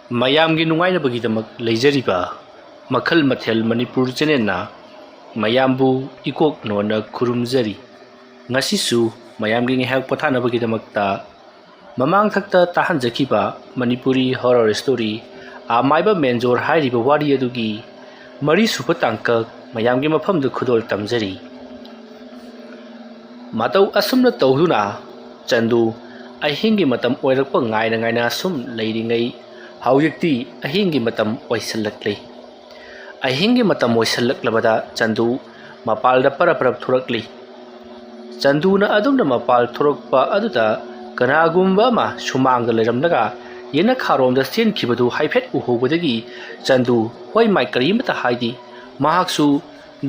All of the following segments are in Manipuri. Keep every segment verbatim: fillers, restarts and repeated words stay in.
ꯃꯌꯥꯝꯒꯤ ꯅꯨꯡꯉꯥꯏꯅꯕꯒꯤꯗꯃꯛ ꯂꯩꯖꯔꯤꯕ ꯃꯈꯜ ꯃꯊꯦꯜ ꯃꯅꯤꯄꯨꯔ ꯆꯦꯅꯦꯜꯅ ꯃꯌꯥꯝꯕꯨ ꯏꯀꯣꯛ ꯅꯣꯟꯅ ꯈꯨꯔꯨꯝꯖꯔꯤ꯫ ꯉꯁꯤꯁꯨ ꯃꯌꯥꯝꯒꯤ ꯉꯥꯏꯍꯥꯛ ꯄꯣꯊꯥꯅꯕꯒꯤꯗꯃꯛꯇ ꯃꯃꯥꯡꯊꯛꯇ ꯇꯥꯍꯟꯖꯈꯤꯕ ꯃꯅꯤꯄꯨꯔꯤ ꯍꯣꯔꯔ ꯁ꯭ꯇꯣꯔꯤ ꯑꯃꯥꯏꯕ ꯃꯦꯟꯖꯣꯔ ꯍꯥꯏꯔꯤꯕ ꯋꯥꯔꯤ ꯑꯗꯨꯒꯤ ꯃꯔꯤꯁꯨꯕ ꯇꯥꯡꯀꯛ ꯃꯌꯥꯝꯒꯤ ꯃꯐꯝꯗ ꯈꯨꯗꯣꯜ ꯇꯝꯖꯔꯤ꯫ ꯃꯇꯧ ꯑꯁꯨꯝꯅ ꯇꯧꯗꯨꯅ ꯆꯟꯗꯨ ꯑꯍꯤꯡꯒꯤ ꯃꯇꯝ ꯑꯣꯏꯔꯛꯄ ꯉꯥꯏꯅ ꯉꯥꯏꯅ ꯁꯨꯝ ꯂꯩꯔꯤꯉꯩ, ꯍꯧꯖꯤꯛꯇꯤ ꯑꯍꯤꯡꯒꯤ ꯃꯇꯝ ꯑꯣꯏꯁꯤꯜꯂꯛꯂꯤ꯫ ꯑꯍꯤꯡꯒꯤ ꯃꯇꯝ ꯑꯣꯏꯁꯤꯜꯂꯛꯂꯕꯗ ꯆꯟꯗꯨ ꯃꯄꯥꯜꯗ ꯄꯔꯞ ꯄꯔꯞ ꯊꯣꯔꯛꯂꯤ꯫ ꯆꯟꯗꯨꯅ ꯑꯗꯨꯝꯅ ꯃꯄꯥꯜ ꯊꯣꯔꯛꯄ ꯑꯗꯨꯗ ꯀꯅꯥꯒꯨꯝꯕ ꯑꯃ ꯁꯨꯃꯥꯡꯗ ꯂꯩꯔꯝꯂꯒ ꯌꯦꯅꯈꯥꯔꯣꯝꯗ ꯆꯦꯟꯈꯤꯕꯗꯨ ꯍꯥꯏꯐꯦꯠ ꯎꯍꯧꯕꯗꯒꯤ ꯆꯟꯗꯨ ꯍꯣꯏ ꯃꯥꯏ ꯀꯔꯤꯃꯇ ꯍꯥꯏꯗꯦ꯫ ꯃꯍꯥꯛꯁꯨ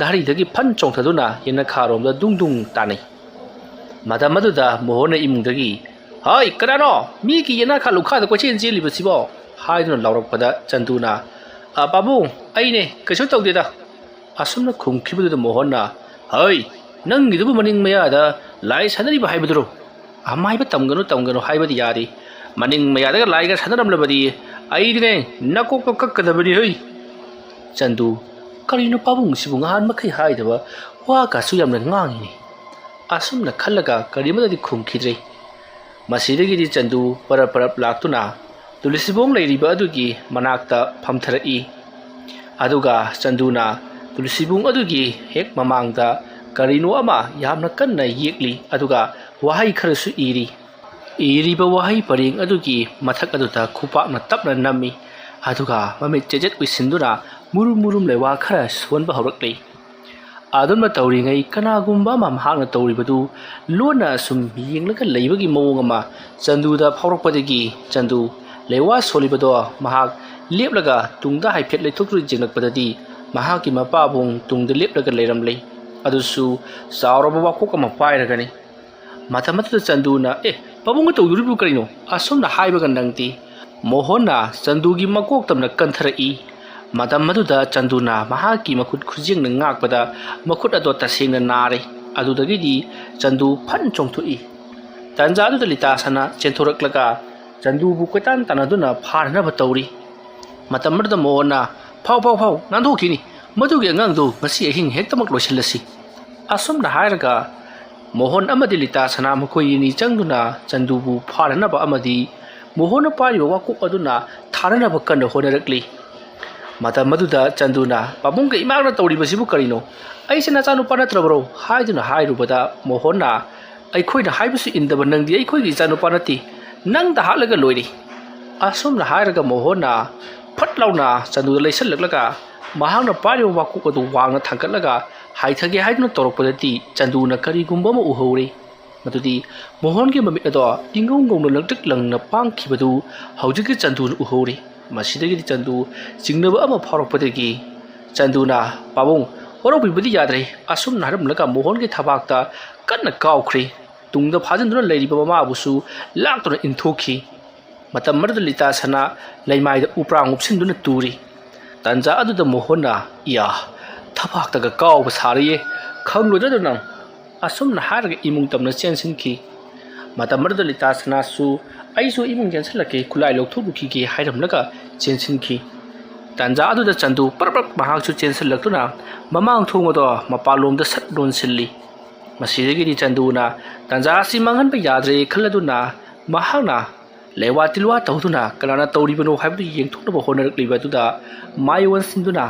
ꯘꯔꯤꯗꯒꯤ ꯐꯟ ꯆꯣꯡꯊꯗꯨꯅ ꯌꯦꯅꯈꯥꯔꯣꯝꯗ ꯗꯨꯡ ꯗꯨꯡ ꯇꯥꯅꯩ꯫ ꯃꯇꯝ ꯑꯗꯨꯗ ꯃꯣꯍꯣꯟꯅ ꯏꯃꯨꯡꯗꯒꯤ, "ꯍꯩ, ꯀꯅꯥꯅꯣ ꯃꯤꯒꯤ ꯌꯦꯅꯈꯥ ꯂꯨꯈꯥꯗ ꯀꯣꯏꯆꯦꯟ ꯆꯦꯜꯂꯤꯕꯁꯤꯕꯣ?" ꯍꯥꯏꯗꯨꯅ ꯂꯥꯎꯔꯛꯄꯗ ꯆꯟꯗꯨꯅ, "ꯑ, ꯄꯥꯕꯨꯡ, ꯑꯩꯅꯦ, ꯀꯩꯁꯨ ꯇꯧꯗꯦꯗ," ꯑꯁꯨꯝꯅ ꯈꯨꯝꯈꯤꯕꯗꯨꯗ ꯃꯣꯍꯣꯟꯅ, "ꯍꯩ, ꯅꯪꯒꯤꯗꯨꯕꯨ ꯃꯅꯤꯡ ꯃꯌꯥꯗ ꯂꯥꯏ ꯁꯥꯟꯅꯔꯤꯕ ꯍꯥꯏꯕꯗꯨꯔꯣ? ꯑꯃꯥꯏꯕ ꯇꯝꯒꯅꯨ, ꯇꯝꯒꯅꯨ ꯍꯥꯏꯕꯗꯤ ꯌꯥꯗꯦ꯫ ꯃꯅꯤꯡ ꯃꯌꯥꯗꯒ ꯂꯥꯏꯒ ꯁꯥꯟꯅꯔꯝꯂꯕꯗꯤ ꯑꯩꯗꯤꯅꯦ ꯅꯀꯣꯛꯇꯣ ꯀꯛꯀꯗꯕꯅꯤ ꯍꯩ!" ꯆꯟꯗꯨ, "ꯀꯔꯤꯅꯣ ꯄꯥꯕꯨꯡꯁꯤꯕꯨ ꯉꯍꯥꯟ ꯃꯈꯩ ꯍꯥꯏꯗꯕ ꯋꯥꯒꯁꯨ ꯌꯥꯝꯅ ꯉꯥꯡꯉꯤꯅꯦ?" ꯑꯁꯨꯝꯅ ꯈꯜꯂꯒ ꯀꯔꯤꯃꯠꯇꯗꯤ ꯈꯨꯝꯈꯤꯗ꯭ꯔꯦ꯫ ꯃꯁꯤꯗꯒꯤꯗꯤ ꯆꯟꯗꯨ ꯄꯔꯞ ꯄꯔꯞ ꯂꯥꯛꯇꯨꯅ ꯇꯨꯂꯁꯤꯕꯣꯡ ꯂꯩꯔꯤꯕ ꯑꯗꯨꯒꯤ ꯃꯅꯥꯛꯇ ꯐꯝꯊꯔꯛꯏ꯫ ꯑꯗꯨꯒ ꯆꯟꯗꯨꯅ ꯇꯨꯂꯁꯤꯕꯣꯡ ꯑꯗꯨꯒꯤ ꯍꯦꯛ ꯃꯃꯥꯡꯗ ꯀꯔꯤꯅꯣ ꯑꯃ ꯌꯥꯝꯅ ꯀꯟꯅ ꯌꯦꯛꯂꯤ, ꯑꯗꯨꯒ ꯋꯥꯍꯩ ꯈꯔꯁꯨ ꯏꯔꯤ꯫ ꯏꯔꯤꯕ ꯋꯥꯍꯩ ꯄꯔꯦꯡ ꯑꯗꯨꯒꯤ ꯃꯊꯛ ꯑꯗꯨꯗ ꯈꯨꯄꯥꯛꯅ ꯇꯞꯅ ꯅꯝꯃꯤ, ꯑꯗꯨꯒ ꯃꯃꯤꯠ ꯆꯦꯖꯦꯠ ꯎꯏꯁꯤꯟꯗꯨꯅ ꯃꯨꯔꯨꯝ ꯃꯨꯔꯨꯝ ꯂꯩꯋꯥ ꯈꯔ ꯁꯣꯟꯕ ꯍꯧꯔꯛꯂꯤ꯫ ꯑꯗꯨꯝꯅ ꯇꯧꯔꯤꯉꯩ ꯀꯅꯥꯒꯨꯝꯕ ꯑꯃ ꯃꯍꯥꯛꯅ ꯇꯧꯔꯤꯕꯗꯨ ꯂꯣꯟꯅ ꯑꯁꯨꯝ ꯌꯦꯡꯂꯒ ꯂꯩꯕꯒꯤ ꯃꯑꯣꯡ ꯑꯃ ꯆꯟꯗꯨꯗ ꯐꯥꯎꯔꯛꯄꯗꯒꯤ ꯆꯟꯗꯨ ꯂꯩꯋꯥ ꯁꯣꯜꯂꯤꯕꯗꯣ ꯃꯍꯥꯛ ꯂꯦꯞꯂꯒ ꯇꯨꯡꯗ ꯍꯥꯏꯐꯦꯠ ꯂꯩꯊꯣꯛꯇꯨꯅ ꯌꯦꯡꯂꯛꯄꯗꯗꯤ ꯃꯍꯥꯛꯀꯤ ꯃꯄꯥꯕꯨꯡ ꯇꯨꯡꯗ ꯂꯦꯞꯂꯒ ꯂꯩꯔꯝꯂꯤ꯫ ꯑꯗꯨꯁꯨ ꯆꯥꯎꯔꯕ ꯋꯥꯀꯣꯛ ꯑꯃ ꯄꯥꯏꯔꯒꯅꯤ꯫ ꯃꯇꯝ ꯑꯗꯨꯗ ꯆꯟꯗꯨꯅ, "ꯑꯦ, ꯄꯥꯕꯨꯡꯅ ꯇꯧꯗꯣꯔꯤꯕꯨ ꯀꯔꯤꯅꯣ?" ꯑꯁꯨꯝꯅ ꯍꯥꯏꯕꯒ ꯅꯪꯗꯦ꯫ ꯃꯣꯍꯣꯟꯅ ꯆꯟꯗꯨꯒꯤ ꯃꯀꯣꯛ ꯇꯝꯅ ꯀꯟꯊꯔꯛꯏ꯫ ꯃꯇꯝ ꯑꯗꯨꯗ ꯆꯟꯗꯨꯅ ꯃꯍꯥꯛꯀꯤ ꯃꯈꯨꯠ ꯈꯨꯖꯦꯡꯅ ꯉꯥꯛꯄꯗ ꯃꯈꯨꯠ ꯑꯗꯣ ꯇꯁꯦꯡꯅ ꯅꯥꯔꯦ꯫ ꯑꯗꯨꯗꯒꯤꯗꯤ ꯆꯟꯗꯨ ꯐꯟ ꯆꯣꯡꯊꯣꯛꯏ꯫ ꯇꯟꯖꯥꯗꯨꯗ ꯂꯤꯇꯥꯁꯅ ꯆꯦꯟꯊꯣꯔꯛꯂꯒ ꯆꯟꯗꯨꯕꯨ ꯀꯣꯏꯇꯥꯟ ꯇꯥꯟꯅꯗꯨꯅ ꯐꯥꯅꯅꯕ ꯇꯧꯔꯤ꯫ ꯃꯇꯝ ꯑꯗꯨꯗ ꯃꯣꯍꯣꯟꯅ, "ꯐꯥꯎ, ꯐꯥꯎ, ꯐꯥꯎ, ꯅꯥꯟꯊꯣꯛꯈꯤꯅꯤ꯫ ꯃꯗꯨꯒꯤ ꯑꯉꯥꯡꯗꯨ ꯉꯁꯤ ꯑꯍꯤꯡ ꯍꯦꯛꯇꯃꯛ ꯂꯣꯏꯁꯤꯜꯂꯁꯤ"꯫ ꯑꯁꯨꯝꯅ ꯍꯥꯏꯔꯒ ꯃꯣꯍꯣꯟ ꯑꯃꯗꯤ ꯂꯤꯇꯥ ꯁꯅꯥ ꯃꯈꯣꯏ ꯑꯅꯤ ꯆꯪꯗꯨꯅ ꯆꯟꯗꯨꯕꯨ ꯐꯥꯅꯅꯕ ꯑꯃꯗꯤ ꯃꯣꯍꯣꯟꯅ ꯄꯥꯏꯔꯤꯕ ꯋꯥꯀꯨꯛ ꯑꯗꯨꯅ ꯊꯥꯅꯅꯕ ꯀꯟꯅ ꯍꯣꯠꯅꯔꯛꯂꯤ꯫ ꯃꯇꯝ ꯑꯗꯨꯗ ꯆꯟꯗꯨꯅ, "ꯄꯥꯕꯨꯡꯒ ꯏꯃꯥꯒ ꯇꯧꯔꯤꯕꯁꯤꯕꯨ ꯀꯔꯤꯅꯣ? ꯑꯩꯁꯦ ꯅꯆꯥꯅꯨꯄꯥ ꯅꯠꯇ꯭ꯔꯕ꯭ꯔꯣ?" ꯍꯥꯏꯗꯨꯅ ꯍꯥꯏꯔꯨꯕꯗ ꯃꯣꯍꯣꯟꯅ, "ꯑꯩꯈꯣꯏꯅ ꯍꯥꯏꯕꯁꯨ ꯏꯟꯗꯕ ꯅꯪꯗꯤ ꯑꯩꯈꯣꯏꯒꯤ ꯏꯆꯥꯅꯨꯄꯥ ꯅꯠꯇꯦ꯫ ꯅꯪꯗ ꯍꯥꯠꯂꯒ ꯂꯣꯏꯔꯦ"꯫ ꯑꯁꯨꯝꯅ ꯍꯥꯏꯔꯒ ꯃꯣꯍꯣꯟꯅ ꯐꯠ ꯂꯥꯎꯅ ꯆꯟꯗꯨꯗ ꯂꯩꯁꯜꯂꯛꯂꯒ ꯃꯍꯥꯛꯅ ꯄꯥꯏꯔꯤꯕ ꯋꯥꯀꯨꯛ ꯑꯗꯨ ꯋꯥꯡꯅ ꯊꯥꯡꯒꯠꯂꯒ ꯍꯥꯏꯊꯒꯦ ꯍꯥꯏꯗꯨꯅ ꯇꯧꯔꯛꯄꯗꯗꯤ ꯆꯟꯗꯨꯅ ꯀꯔꯤꯒꯨꯝꯕ ꯑꯃ ꯎꯍꯧꯔꯦ꯫ ꯃꯗꯨꯗꯤ ꯃꯣꯍꯣꯟꯒꯤ ꯃꯃꯤꯠ ꯑꯗꯣ ꯏꯉꯧ ꯉꯧꯅ ꯂꯪꯇ꯭ꯔꯤꯛ ꯂꯪꯅ ꯄꯥꯡꯈꯤꯕꯗꯨ ꯍꯧꯖꯤꯛꯀꯤ ꯆꯟꯗꯨꯅ ꯎꯍꯧꯔꯤ꯫ ꯃꯁꯤꯗꯒꯤꯗꯤ ꯆꯟꯗꯨ ꯆꯤꯡꯅꯕ ꯑꯃ ꯐꯥꯎꯔꯛꯄꯗꯒꯤ ꯆꯟꯗꯨꯅ, "ꯄꯥꯕꯨꯡ, ꯋꯥꯔꯧꯕꯤꯕꯗꯤ ꯌꯥꯗ꯭ꯔꯦ"꯫ ꯑꯁꯨꯝꯅ ꯍꯥꯏꯔꯝꯂꯒ ꯃꯣꯍꯣꯟꯒꯤ ꯊꯕꯥꯛꯇ ꯀꯟꯅ ꯀꯥꯎꯈ꯭ꯔꯦ꯫ ꯇꯨꯡꯗ ꯐꯥꯖꯤꯟꯗꯨꯅ ꯂꯩꯔꯤꯕ ꯃꯃꯥꯕꯨꯁꯨ ꯂꯥꯛꯇꯨꯅ ꯏꯟꯊꯣꯛꯈꯤ꯫ ꯃꯇꯝ ꯑꯗꯨꯗ ꯂꯤꯇꯥ ꯁꯅꯥ ꯂꯩꯃꯥꯏꯗ ꯎꯄ꯭ꯔꯥꯡ ꯎꯞꯁꯤꯟꯗꯨꯅ ꯇꯨꯔꯤ꯫ ꯇꯥꯟꯖꯥ ꯑꯗꯨꯗ ꯃꯣꯍꯣꯟꯅ, "ꯏꯌꯥ, ꯊꯕꯥꯛꯇꯒ ꯀꯥꯎꯕ ꯁꯥꯔꯤꯌꯦ, ꯈꯪꯂꯣꯏꯗ꯭ꯔꯗ ꯅꯪ?" ꯑꯁꯨꯝꯅ ꯍꯥꯏꯔꯒ ꯏꯃꯨꯡ ꯇꯝꯅ ꯆꯦꯟꯁꯤꯟꯈꯤ꯫ ꯃꯇꯝ ꯑꯗꯨꯗ ꯂꯤꯇꯥ ꯁꯅꯥꯁꯨ, "ꯑꯩꯁꯨ ꯏꯃꯨꯡ ꯆꯦꯟꯁꯤꯜꯂꯛꯀꯦ, ꯈꯨꯠꯂꯥꯏ ꯂꯧꯊꯣꯛꯂꯨꯈꯤꯒꯦ" ꯍꯥꯏꯔꯝꯂꯒ ꯆꯦꯟꯁꯤꯟꯈꯤ꯫ ꯇꯥꯟꯖꯥ ꯑꯗꯨꯗ ꯆꯟꯗꯨ ꯄꯔꯞ ꯄꯔꯞ ꯃꯍꯥꯛꯁꯨ ꯆꯦꯟꯁꯤꯜꯂꯛꯇꯨꯅ ꯃꯃꯥꯡ ꯊꯣꯡ ꯑꯗꯣ ꯃꯄꯥꯟꯂꯣꯝꯗ ꯁꯠ ꯂꯣꯟꯁꯤꯜꯂꯤ꯫ ꯃꯁꯤꯗꯒꯤꯗꯤ ꯆꯟꯗꯨꯅ ꯇꯥꯟꯖꯥ ꯑꯁꯤ ꯃꯥꯡꯍꯟꯕ ꯌꯥꯗ꯭ꯔꯦ ꯈꯜꯂꯗꯨꯅ ꯃꯍꯥꯛꯅ ꯂꯩꯋꯥ ꯇꯤꯜꯋꯥ ꯇꯧꯗꯨꯅ ꯀꯅꯥꯅ ꯇꯧꯔꯤꯕꯅꯣ ꯍꯥꯏꯕꯗꯨ ꯌꯦꯡꯊꯣꯛꯅꯕ ꯍꯣꯠꯅꯔꯛꯂꯤꯕ ꯑꯗꯨꯗ ꯃꯥꯏ ꯑꯣꯟꯁꯤꯟꯗꯨꯅ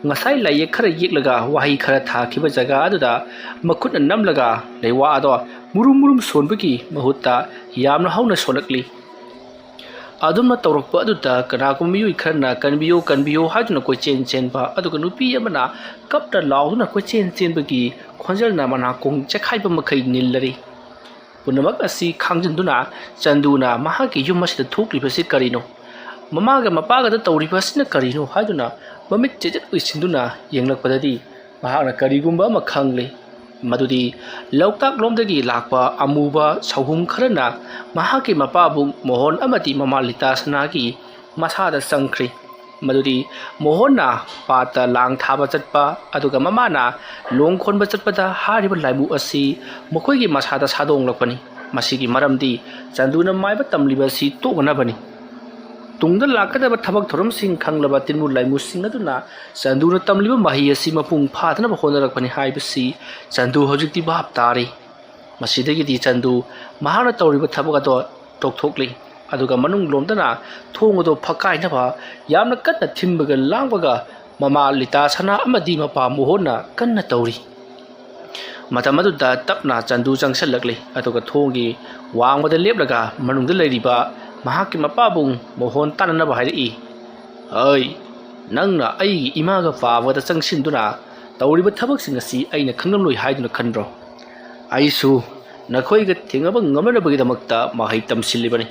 ꯉꯁꯥꯏ ꯂꯥꯏꯌꯦꯛ ꯈꯔ ꯌꯦꯛꯂꯒ ꯋꯥꯍꯩ ꯈꯔ ꯊꯥꯈꯤꯕ ꯖꯒꯥ ꯑꯗꯨꯗ ꯃꯈꯨꯠꯅ ꯅꯝꯂꯒ ꯂꯩꯋꯥ ꯑꯗꯣ ꯃꯨꯔꯨꯝ ꯃꯨꯔꯨꯝ ꯁꯣꯟꯕꯒꯤ ꯃꯍꯨꯠꯇ ꯌꯥꯝꯅ ꯍꯧꯅ ꯁꯣꯜꯂꯛꯂꯤ꯫ ꯑꯗꯨꯝꯅ ꯇꯧꯔꯛꯄ ꯑꯗꯨꯗ ꯀꯅꯥꯒꯨꯝꯕ ꯃꯤꯑꯣꯏ ꯈꯔꯅ "ꯀꯟꯕꯤꯌꯨ, ꯀꯟꯕꯤꯌꯨ" ꯍꯥꯏꯗꯨꯅ ꯀꯣꯏꯆꯦꯟ ꯆꯦꯟꯕ, ꯑꯗꯨꯒ ꯅꯨꯄꯤ ꯑꯃꯅ ꯀꯞꯅ ꯂꯥꯎꯗꯨꯅ ꯀꯣꯏꯆꯦꯟ ꯆꯦꯟꯕꯒꯤ ꯈꯣꯟꯖꯦꯜꯅ ꯃꯅꯥꯀꯣꯡ ꯆꯦꯈꯥꯏꯕ ꯃꯈꯩ ꯅꯤꯜꯂꯔꯤ꯫ ꯄꯨꯝꯅꯃꯛ ꯑꯁꯤ ꯈꯥꯡꯖꯤꯟꯗꯨꯅ ꯆꯟꯗꯨꯅ ꯃꯍꯥꯛꯀꯤ ꯌꯨꯝ ꯑꯁꯤꯗ ꯊꯣꯛꯂꯤꯕꯁꯤ ꯀꯔꯤꯅꯣ? ꯃꯃꯥꯒ ꯃꯄꯥꯒꯗ ꯇꯧꯔꯤꯕ ꯑꯁꯤꯅ ꯀꯔꯤꯅꯣ ꯍꯥꯏꯗꯨꯅ ꯃꯃꯤꯠ ꯆꯦꯖꯠ ꯎꯏꯁꯤꯟꯗꯨꯅ ꯌꯦꯡꯂꯛꯄꯗꯗꯤ ꯃꯍꯥꯛꯅ ꯀꯔꯤꯒꯨꯝꯕ ꯑꯃ ꯈꯪꯂꯦ꯫ ꯃꯗꯨꯗꯤ ꯂꯣꯛꯇꯥꯛ ꯂꯣꯝꯗꯒꯤ ꯂꯥꯛꯄ ꯑꯃꯨꯕ ꯁꯍꯨꯝ ꯈꯔꯅ ꯃꯍꯥꯛꯀꯤ ꯃꯄꯥꯕꯨ ꯃꯣꯍꯣꯟ ꯑꯃꯗꯤ ꯃꯃꯥ ꯂꯤꯇꯥ ꯁꯅꯥꯒꯤ ꯃꯁꯥꯗ ꯆꯪꯈ꯭ꯔꯤ꯫ ꯃꯗꯨꯗꯤ ꯃꯣꯍꯣꯟꯅ ꯄꯥꯠꯇ ꯂꯥꯡ ꯊꯥꯕ ꯆꯠꯄ, ꯑꯗꯨꯒ ꯃꯃꯥꯅ ꯂꯣꯡ ꯈꯣꯟꯕ ꯆꯠꯄꯗ ꯍꯥꯏꯔꯤꯕ ꯂꯥꯏꯃꯨ ꯑꯁꯤ ꯃꯈꯣꯏꯒꯤ ꯃꯁꯥꯗ ꯁꯥꯗꯣꯡꯂꯛꯄꯅꯤ꯫ ꯃꯁꯤꯒꯤ ꯃꯔꯝꯗꯤ ꯆꯟꯗꯨꯅ ꯃꯥꯏꯕ ꯇꯝꯂꯤꯕ ꯑꯁꯤ ꯇꯣꯛꯅꯅꯕꯅꯤ꯫ ꯇꯨꯡꯗ ꯂꯥꯛꯀꯗꯕ ꯊꯕꯛ ꯊꯧꯔꯝꯁꯤꯡ ꯈꯪꯂꯕ ꯇꯤꯟꯃꯨ ꯂꯥꯏꯃꯨꯁꯤꯡ ꯑꯗꯨꯅ ꯆꯟꯗꯨꯅ ꯇꯝꯂꯤꯕ ꯃꯍꯩ ꯑꯁꯤ ꯃꯄꯨꯡ ꯐꯥꯗꯅꯕ ꯍꯣꯠꯅꯔꯛꯄꯅꯤ ꯍꯥꯏꯕꯁꯤ ꯆꯟꯗꯨ ꯍꯧꯖꯤꯛꯇꯤ ꯚꯥꯞ ꯇꯥꯔꯦ꯫ ꯃꯁꯤꯗꯒꯤꯗꯤ ꯆꯟꯗꯨ ꯃꯍꯥꯛꯅ ꯇꯧꯔꯤꯕ ꯊꯕꯛ ꯑꯗꯣ ꯇꯣꯛꯊꯣꯛꯂꯤ꯫ ꯑꯗꯨꯒ ꯃꯅꯨꯡ ꯂꯣꯝꯗꯅ ꯊꯣꯡ ꯑꯗꯨ ꯐꯛꯀꯥꯏꯅꯕ ꯌꯥꯝꯅ ꯀꯟꯅ ꯊꯤꯟꯕꯒ ꯂꯥꯡꯕꯒ ꯃꯃꯥ ꯂꯤꯇꯥ ꯁꯅꯥ ꯑꯃꯗꯤ ꯃꯄꯥ ꯃꯣꯍꯣꯟꯅ ꯀꯟꯅ ꯇꯧꯔꯤ꯫ ꯃꯇꯝ ꯑꯗꯨꯗ ꯇꯞꯅ ꯆꯟꯗꯨ ꯆꯪꯁꯤꯜꯂꯛꯂꯤ, ꯑꯗꯨꯒ ꯊꯣꯡꯒꯤ ꯋꯥꯡꯃꯗ ꯂꯦꯞꯂꯒ ꯃꯅꯨꯡꯗ ꯂꯩꯔꯤꯕ ꯃꯍꯥꯛꯀꯤ ꯃꯄꯥꯕꯨꯡ ꯃꯣꯍꯣꯟ ꯇꯥꯟꯅꯅꯕ ꯍꯥꯏꯔꯛꯏ꯫ "ꯑꯩ, ꯅꯪꯅ ꯑꯩꯒꯤ ꯏꯃꯥꯒ ꯄꯥꯕꯗ ꯆꯪꯁꯤꯟꯗꯨꯅ ꯇꯧꯔꯤꯕ ꯊꯕꯛꯁꯤꯡ ꯑꯁꯤ ꯑꯩꯅ ꯈꯪꯂꯝꯂꯣꯏ ꯍꯥꯏꯗꯨꯅ ꯈꯟꯕ꯭ꯔꯣ? ꯑꯩꯁꯨ ꯅꯈꯣꯏꯒ ꯊꯦꯡꯅꯕ ꯉꯝꯅꯅꯕꯒꯤꯗꯃꯛꯇ ꯃꯍꯩ ꯇꯝꯁꯤꯜꯂꯤꯕꯅꯤ꯫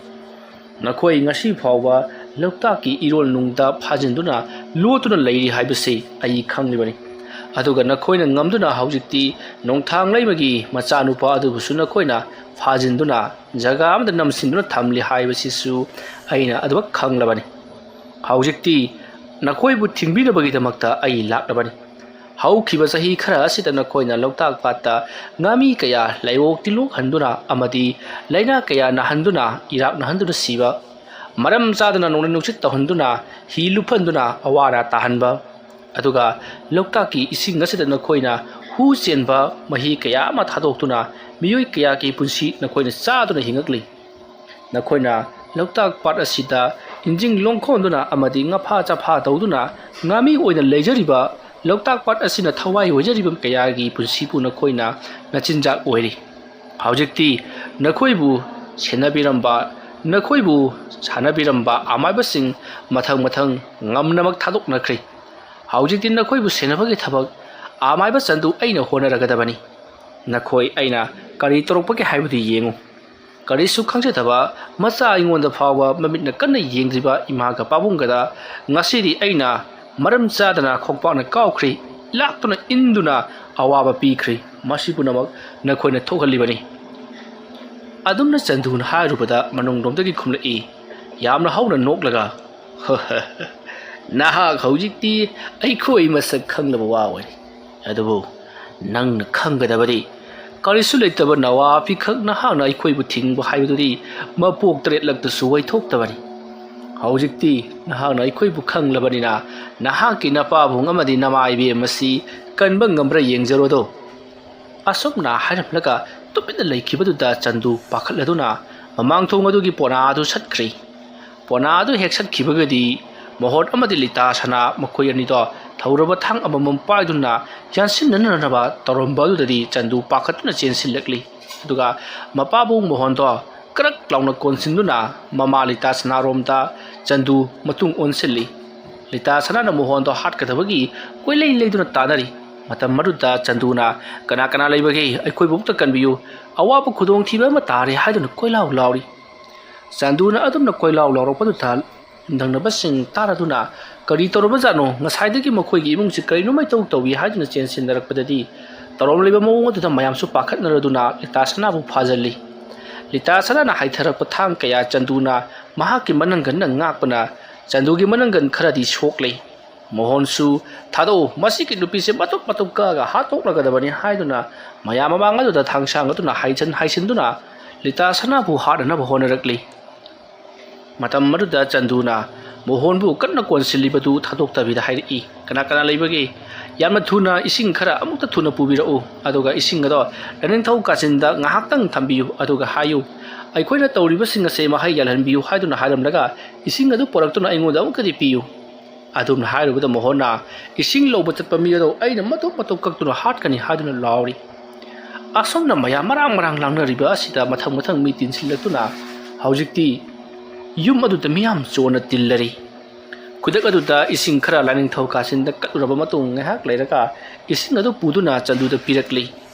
ꯅꯈꯣꯏ ꯉꯁꯤ ꯐꯥꯎꯕ ꯂꯣꯛꯇꯥꯛꯀꯤ ꯏꯔꯣꯜ ꯅꯨꯡꯗ ꯐꯥꯖꯤꯟꯗꯨꯅ ꯂꯣꯠꯇꯨꯅ ꯂꯩꯔꯤ ꯍꯥꯏꯕꯁꯤ ꯑꯩ ꯈꯪꯂꯤꯕꯅꯤ꯫ ꯑꯗꯨꯒ ꯅꯈꯣꯏꯅ ꯉꯝꯗꯨꯅ ꯍꯧꯖꯤꯛꯇꯤ ꯅꯣꯡꯊꯥꯡ ꯂꯩꯃꯒꯤ ꯃꯆꯥꯅꯨꯄꯥ ꯑꯗꯨꯕꯨꯁꯨ ꯅꯈꯣꯏꯅ ꯐꯥꯖꯤꯟꯗꯨꯅ ꯖꯒꯥ ꯑꯃꯗ ꯅꯝꯁꯤꯟꯗꯨꯅ ꯊꯝꯂꯤ ꯍꯥꯏꯕꯁꯤꯁꯨ ꯑꯩꯅ ꯑꯗꯨꯃꯛ ꯈꯪꯂꯕꯅꯤ꯫ ꯍꯧꯖꯤꯛꯇꯤ ꯅꯈꯣꯏꯕꯨ ꯊꯤꯡꯕꯤꯅꯕꯒꯤꯗꯃꯛꯇ ꯑꯩ ꯂꯥꯛꯂꯕꯅꯤ꯫ ꯍꯧꯈꯤꯕ ꯆꯍꯤ ꯈꯔ ꯑꯁꯤꯗ ꯅꯈꯣꯏꯅ ꯂꯣꯛꯇꯥꯛ ꯄꯥꯠꯇ ꯉꯥꯃꯤ ꯀꯌꯥ ꯂꯥꯏꯑꯣꯡ ꯇꯤꯜꯂꯣꯛꯍꯟꯗꯨꯅ ꯑꯃꯗꯤ ꯂꯥꯏꯅꯥ ꯀꯌꯥ ꯅꯥꯍꯟꯗꯨꯅ ꯏꯔꯥꯛꯅꯍꯟꯗꯨꯅ ꯁꯤꯕ, ꯃꯔꯝ ꯆꯥꯗꯅ ꯅꯣꯡꯂꯩ ꯅꯨꯡꯁꯤꯠ ꯇꯧꯍꯟꯗꯨꯅ ꯍꯤ ꯂꯨꯞꯍꯟꯗꯨꯅ ꯑꯋꯥ ꯑꯅꯥ ꯇꯥꯍꯟꯕ, ꯑꯗꯨꯒ ꯂꯣꯛꯇꯥꯛꯀꯤ ꯏꯁꯤꯡ ꯑꯁꯤꯗ ꯅꯈꯣꯏꯅ ꯍꯨ ꯆꯦꯟꯕ ꯃꯍꯤ ꯀꯌꯥ ꯑꯃ ꯊꯥꯗꯣꯛꯇꯨꯅ ꯃꯤꯑꯣꯏ ꯀꯌꯥꯒꯤ ꯄꯨꯟꯁꯤ ꯅꯈꯣꯏꯅ ꯆꯥꯗꯨꯅ ꯍꯤꯡꯉꯛꯂꯤ꯫ ꯅꯈꯣꯏꯅ ꯂꯣꯛꯇꯥꯛ ꯄꯥꯠ ꯑꯁꯤꯗ ꯏꯟꯖꯤꯡ ꯂꯣꯡꯈꯣꯟꯗꯨꯅ ꯑꯃꯗꯤ ꯉꯥꯐꯥ ꯆꯐꯥ ꯇꯧꯗꯨꯅ ꯉꯥꯃꯤ ꯑꯣꯏꯅ ꯂꯩꯖꯔꯤꯕ ꯂꯣꯛꯇꯥꯛ ꯄꯥꯠ ꯑꯁꯤꯅ ꯊꯋꯥꯏ ꯑꯣꯏꯖꯔꯤꯕ ꯀꯌꯥꯒꯤ ꯄꯨꯟꯁꯤꯕꯨ ꯅꯈꯣꯏꯅ ꯃꯆꯤꯟꯖꯥꯛ ꯑꯣꯏꯔꯤ꯫ ꯍꯧꯖꯤꯛꯇꯤ ꯅꯈꯣꯏꯕꯨ ꯁꯦꯟꯅꯕꯤꯔꯝꯕ, ꯅꯈꯣꯏꯕꯨ ꯁꯥꯟꯅꯕꯤꯔꯝꯕ ꯑꯃꯥꯏꯕꯁꯤꯡ ꯃꯊꯪ ꯃꯊꯪ ꯉꯝꯅꯃꯛ ꯊꯥꯗꯣꯛꯅꯈ꯭ꯔꯦ꯫ ꯍꯧꯖꯤꯛꯇꯤ ꯅꯈꯣꯏꯕꯨ ꯁꯦꯟꯅꯕꯒꯤ ꯊꯕꯛ ꯑꯃꯥꯏꯕ ꯆꯟꯗꯨ ꯑꯩꯅ ꯍꯣꯠꯅꯔꯒꯗꯕꯅꯤ꯫ ꯅꯈꯣꯏ ꯑꯩꯅ ꯀꯔꯤ ꯇꯧꯔꯛꯄꯒꯦ ꯍꯥꯏꯕꯗꯨ ꯌꯦꯡꯉꯨ꯫" ꯀꯔꯤꯁꯨ ꯈꯪꯖꯗꯕ ꯃꯆꯥ ꯑꯩꯉꯣꯟꯗ ꯐꯥꯎꯕ ꯃꯃꯤꯠꯅ ꯀꯟꯅ ꯌꯦꯡꯗ꯭ꯔꯤꯕ ꯏꯃꯥꯒ ꯄꯥꯕꯨꯡꯒꯗ ꯉꯁꯤꯗꯤ ꯑꯩꯅ ꯃꯔꯝ ꯆꯥꯗꯅ ꯈꯣꯡꯄꯥꯛꯅ ꯀꯥꯎꯈ꯭ꯔꯦ, ꯂꯥꯛꯇꯨꯅ ꯏꯟꯗꯨꯅ ꯑꯋꯥꯕ ꯄꯤꯈ꯭ꯔꯦ꯫ ꯃꯁꯤ ꯄꯨꯝꯅꯃꯛ ꯅꯈꯣꯏꯅ ꯊꯣꯛꯍꯜꯂꯤꯕꯅꯤ꯫ ꯑꯗꯨꯝꯅ ꯆꯟꯗꯨꯅ ꯍꯥꯏꯔꯨꯕꯗ ꯃꯅꯨꯡꯂꯣꯝꯗꯒꯤ ꯈꯨꯝꯂꯛꯏ, ꯌꯥꯝꯅ ꯍꯧꯅ ꯅꯣꯛꯂꯒ, "ꯅꯍꯥꯛ ꯍꯧꯖꯤꯛꯇꯤ ꯑꯩꯈꯣꯏ ꯃꯁꯛ ꯈꯪꯂꯕ ꯋꯥ ꯑꯣꯏꯔꯦ꯫ ꯑꯗꯨꯕꯨ ꯅꯪꯅ ꯈꯪꯒꯗꯕꯗꯤ, ꯀꯔꯤꯁꯨ ꯂꯩꯇꯕ ꯅꯋꯥ ꯑꯄꯤꯈꯛ ꯅꯍꯥꯛꯅ ꯑꯩꯈꯣꯏꯕꯨ ꯊꯤꯡꯕ ꯍꯥꯏꯕꯗꯨꯗꯤ ꯃꯄꯣꯛ ꯇꯔꯦꯠꯂꯛꯇꯁꯨ ꯑꯣꯏꯊꯣꯛꯇꯕꯅꯤ꯫ ꯍꯧꯖꯤꯛꯇꯤ ꯅꯍꯥꯛꯅ ꯑꯩꯈꯣꯏꯕꯨ ꯈꯪꯂꯕꯅꯤꯅ ꯅꯍꯥꯛꯀꯤ ꯅꯄꯥꯕꯨꯡ ꯑꯃꯗꯤ ꯅꯃꯥ ꯏꯕꯦꯝ ꯑꯁꯤ ꯀꯟꯕ ꯉꯝꯕ꯭ꯔꯥ ꯌꯦꯡꯖꯔꯣꯗꯣ꯫ ꯑꯁꯨꯝꯅ ꯍꯥꯏꯔꯝꯂꯒ ꯇꯨꯃꯤꯟꯅ ꯂꯩꯈꯤꯕꯗꯨꯗ ꯆꯟꯗꯨ ꯄꯥꯈꯠꯂꯗꯨꯅ ꯃꯃꯥꯡ ꯊꯣꯡ ꯑꯗꯨꯒꯤ ꯄꯣꯅꯥ ꯑꯗꯨ ꯁꯠꯈ꯭ꯔꯦ꯫ ꯄꯣꯅꯥ ꯑꯗꯨ ꯍꯦꯛ ꯁꯠꯈꯤꯕꯒꯗꯤ ꯃꯣꯍꯣꯟ ꯑꯃꯗꯤ ꯂꯤꯇꯥ ꯁꯅꯥ ꯃꯈꯣꯏ ꯑꯅꯤꯗꯣ ꯊꯧꯔꯕ ꯊꯥꯡ ꯑꯃꯃꯝ ꯄꯥꯏꯗꯨꯅ ꯌꯥꯟꯁꯤꯟꯅꯅꯅꯕ ꯇꯧꯔꯝꯕ ꯑꯗꯨꯗꯗꯤ ꯆꯟꯗꯨ ꯄꯥꯈꯠꯇꯨꯅ ꯆꯦꯟꯁꯤꯜꯂꯛꯂꯤ꯫ ꯑꯗꯨꯒ ꯃꯄꯥꯕꯨꯡ ꯃꯣꯍꯣꯟꯗꯣ ꯀ꯭ꯔꯛ ꯂꯥꯎꯅ ꯀꯣꯟꯁꯤꯟꯗꯨꯅ ꯃꯃꯥ ꯂꯤꯇꯥ ꯁꯅꯥꯔꯣꯝꯗ ꯆꯟꯗꯨ ꯃꯇꯨꯡ ꯑꯣꯟꯁꯤꯜꯂꯤ꯫ ꯂꯤꯇꯥ ꯁꯅꯥꯅ ꯃꯣꯍꯣꯟꯗꯣ ꯍꯥꯠꯀꯗꯕꯒꯤ ꯀꯣꯏꯂꯩ ꯂꯩꯗꯨꯅ ꯇꯥꯟꯅꯔꯤ꯫ ꯃꯇꯝ ꯑꯗꯨꯗ ꯆꯟꯗꯨꯅ, "ꯀꯅꯥ ꯀꯅꯥ ꯂꯩꯕꯒꯦ? ꯑꯩꯈꯣꯏꯕꯨ ꯑꯃꯨꯛꯇ ꯀꯟꯕꯤꯌꯨ꯫ ꯑꯋꯥꯕ ꯈꯨꯗꯣꯡꯊꯤꯕ ꯑꯃ ꯇꯥꯔꯦ" ꯍꯥꯏꯗꯨꯅ ꯀꯣꯏꯂꯥꯎ ꯂꯥꯎꯔꯤ꯫ ꯆꯟꯗꯨꯅ ꯑꯗꯨꯝꯅ ꯀꯣꯏꯂꯥꯎ ꯂꯥꯎꯔꯛꯄꯗꯨꯗ ꯌꯨꯝꯊꯪꯅꯕꯁꯤꯡ ꯇꯥꯔꯗꯨꯅ, "ꯀꯔꯤ ꯇꯧꯔꯕꯖꯥꯠꯅꯣ? ꯉꯁꯥꯏꯗꯒꯤ ꯃꯈꯣꯏꯒꯤ ꯏꯃꯨꯡꯁꯤ ꯀꯔꯤꯅꯣ ꯃꯩꯇꯧ ꯇꯧꯏ" ꯍꯥꯏꯗꯨꯅ ꯆꯦꯟꯁꯤꯟꯅꯔꯛꯄꯗꯗꯤ ꯇꯧꯔꯝꯂꯤꯕ ꯃꯑꯣꯡ ꯑꯗꯨꯗ ꯃꯌꯥꯝꯁꯨ ꯄꯥꯈꯠꯅꯔꯗꯨꯅ ꯂꯤꯇꯥ ꯁꯅꯥꯕꯨ ꯐꯥꯖꯤꯜꯂꯤ꯫ ꯂꯤꯇꯥ ꯁꯅꯥꯅ ꯍꯥꯏꯊꯔꯛꯄ ꯊꯥꯡ ꯀꯌꯥ ꯆꯟꯗꯨꯅ ꯃꯍꯥꯛꯀꯤ ꯃꯅꯪꯒꯟꯅ ꯉꯥꯛꯄꯅ ꯆꯟꯗꯨꯒꯤ ꯃꯅꯪꯒꯟ ꯈꯔꯗꯤ ꯁꯣꯛꯂꯦ꯫ ꯃꯣꯍꯣꯟꯁꯨ, "ꯊꯥꯗꯣꯛꯎ, ꯃꯁꯤꯒꯤ ꯅꯨꯄꯤꯁꯦ ꯃꯇꯨꯞ ꯃꯇꯨꯞ ꯀꯛꯑꯒ ꯍꯥꯠꯇꯣꯛꯂꯒꯗꯕꯅꯤ" ꯍꯥꯏꯗꯨꯅ ꯃꯌꯥꯝ ꯃꯃꯥꯡ ꯑꯗꯨꯗ ꯊꯥꯡꯁꯥꯡ ꯑꯗꯨꯅ ꯍꯥꯏꯖꯟ ꯍꯥꯏꯁꯤꯟꯗꯨꯅ ꯂꯤꯇꯥ ꯁꯅꯥꯕꯨ ꯍꯥꯠꯅꯅꯕ ꯍꯣꯠꯅꯔꯛꯂꯤ꯫ ꯃꯇꯝ ꯑꯗꯨꯗ ꯆꯟꯗꯨꯅ ꯃꯣꯍꯣꯟꯕꯨ ꯀꯟꯅ ꯀꯣꯟꯁꯤꯜꯂꯤꯕꯗꯨ ꯊꯥꯗꯣꯛꯇꯕꯤꯗ ꯍꯥꯏꯔꯛꯏ, "ꯀꯅꯥ ꯀꯅꯥ ꯂꯩꯕꯒꯦ? ꯌꯥꯝꯅ ꯊꯨꯅ ꯏꯁꯤꯡ ꯈꯔ ꯑꯃꯨꯛꯇ ꯊꯨꯅ ꯄꯨꯕꯤꯔꯛꯎ, ꯑꯗꯨꯒ ꯏꯁꯤꯡ ꯑꯗꯣ ꯂꯥꯏꯅꯤꯡꯊꯧ ꯀꯥꯆꯤꯟꯗ ꯉꯥꯏꯍꯥꯛꯇꯪ ꯊꯝꯕꯤꯌꯨ, ꯑꯗꯨꯒ ꯍꯥꯏꯌꯨ, ꯑꯩꯈꯣꯏꯅ ꯇꯧꯔꯤꯕꯁꯤꯡ ꯑꯁꯦ ꯃꯍꯩ ꯌꯥꯜꯍꯟꯕꯤꯌꯨ ꯍꯥꯏꯗꯨꯅ ꯍꯥꯏꯔꯝꯂꯒ ꯏꯁꯤꯡ ꯑꯗꯨ ꯄꯨꯔꯛꯇꯨꯅ ꯑꯩꯉꯣꯟꯗ ꯑꯃꯨꯛꯀꯗꯤ ꯄꯤꯌꯨ"꯫ ꯑꯗꯨꯝꯅ ꯍꯥꯏꯔꯨꯕꯗ ꯃꯣꯍꯣꯟꯅ ꯏꯁꯤꯡ ꯂꯧꯕ ꯆꯠꯄ ꯃꯤ ꯑꯗꯨ ꯑꯩꯅ ꯃꯇꯨꯞ ꯃꯇꯨꯞ ꯀꯛꯇꯨꯅ ꯍꯥꯠꯀꯅꯤ ꯍꯥꯏꯗꯨꯅ ꯂꯥꯎꯔꯤ꯫ ꯑꯁꯨꯝꯅ ꯃꯌꯥꯝ ꯃꯔꯥꯡ ꯃꯔꯥꯡ ꯂꯥꯡꯅꯔꯤꯕ ꯑꯁꯤꯗ ꯃꯊꯪ ꯃꯊꯪ ꯃꯤ ꯇꯤꯟꯁꯤꯜꯂꯛꯇꯨꯅ ꯍꯧꯖꯤꯛꯇꯤ ꯌꯨꯝ ꯑꯗꯨꯗ ꯃꯤꯌꯥꯝ ꯆꯣꯟꯅ ꯇꯤꯜꯂꯔꯤ꯫ ꯈꯨꯗꯛ ꯑꯗꯨꯗ ꯏꯁꯤꯡ ꯈꯔ ꯂꯥꯏꯅꯤꯡꯊꯧ ꯀꯥꯆꯤꯟꯗ ꯀꯠꯂꯨꯔꯕ ꯃꯇꯨꯡ ꯉꯥꯏꯍꯥꯛ ꯂꯩꯔꯒ ꯏꯁꯤꯡ ꯑꯗꯨ ꯄꯨꯗꯨꯅ ꯆꯟꯗꯨꯗ ꯄꯤꯔꯛꯂꯤ꯫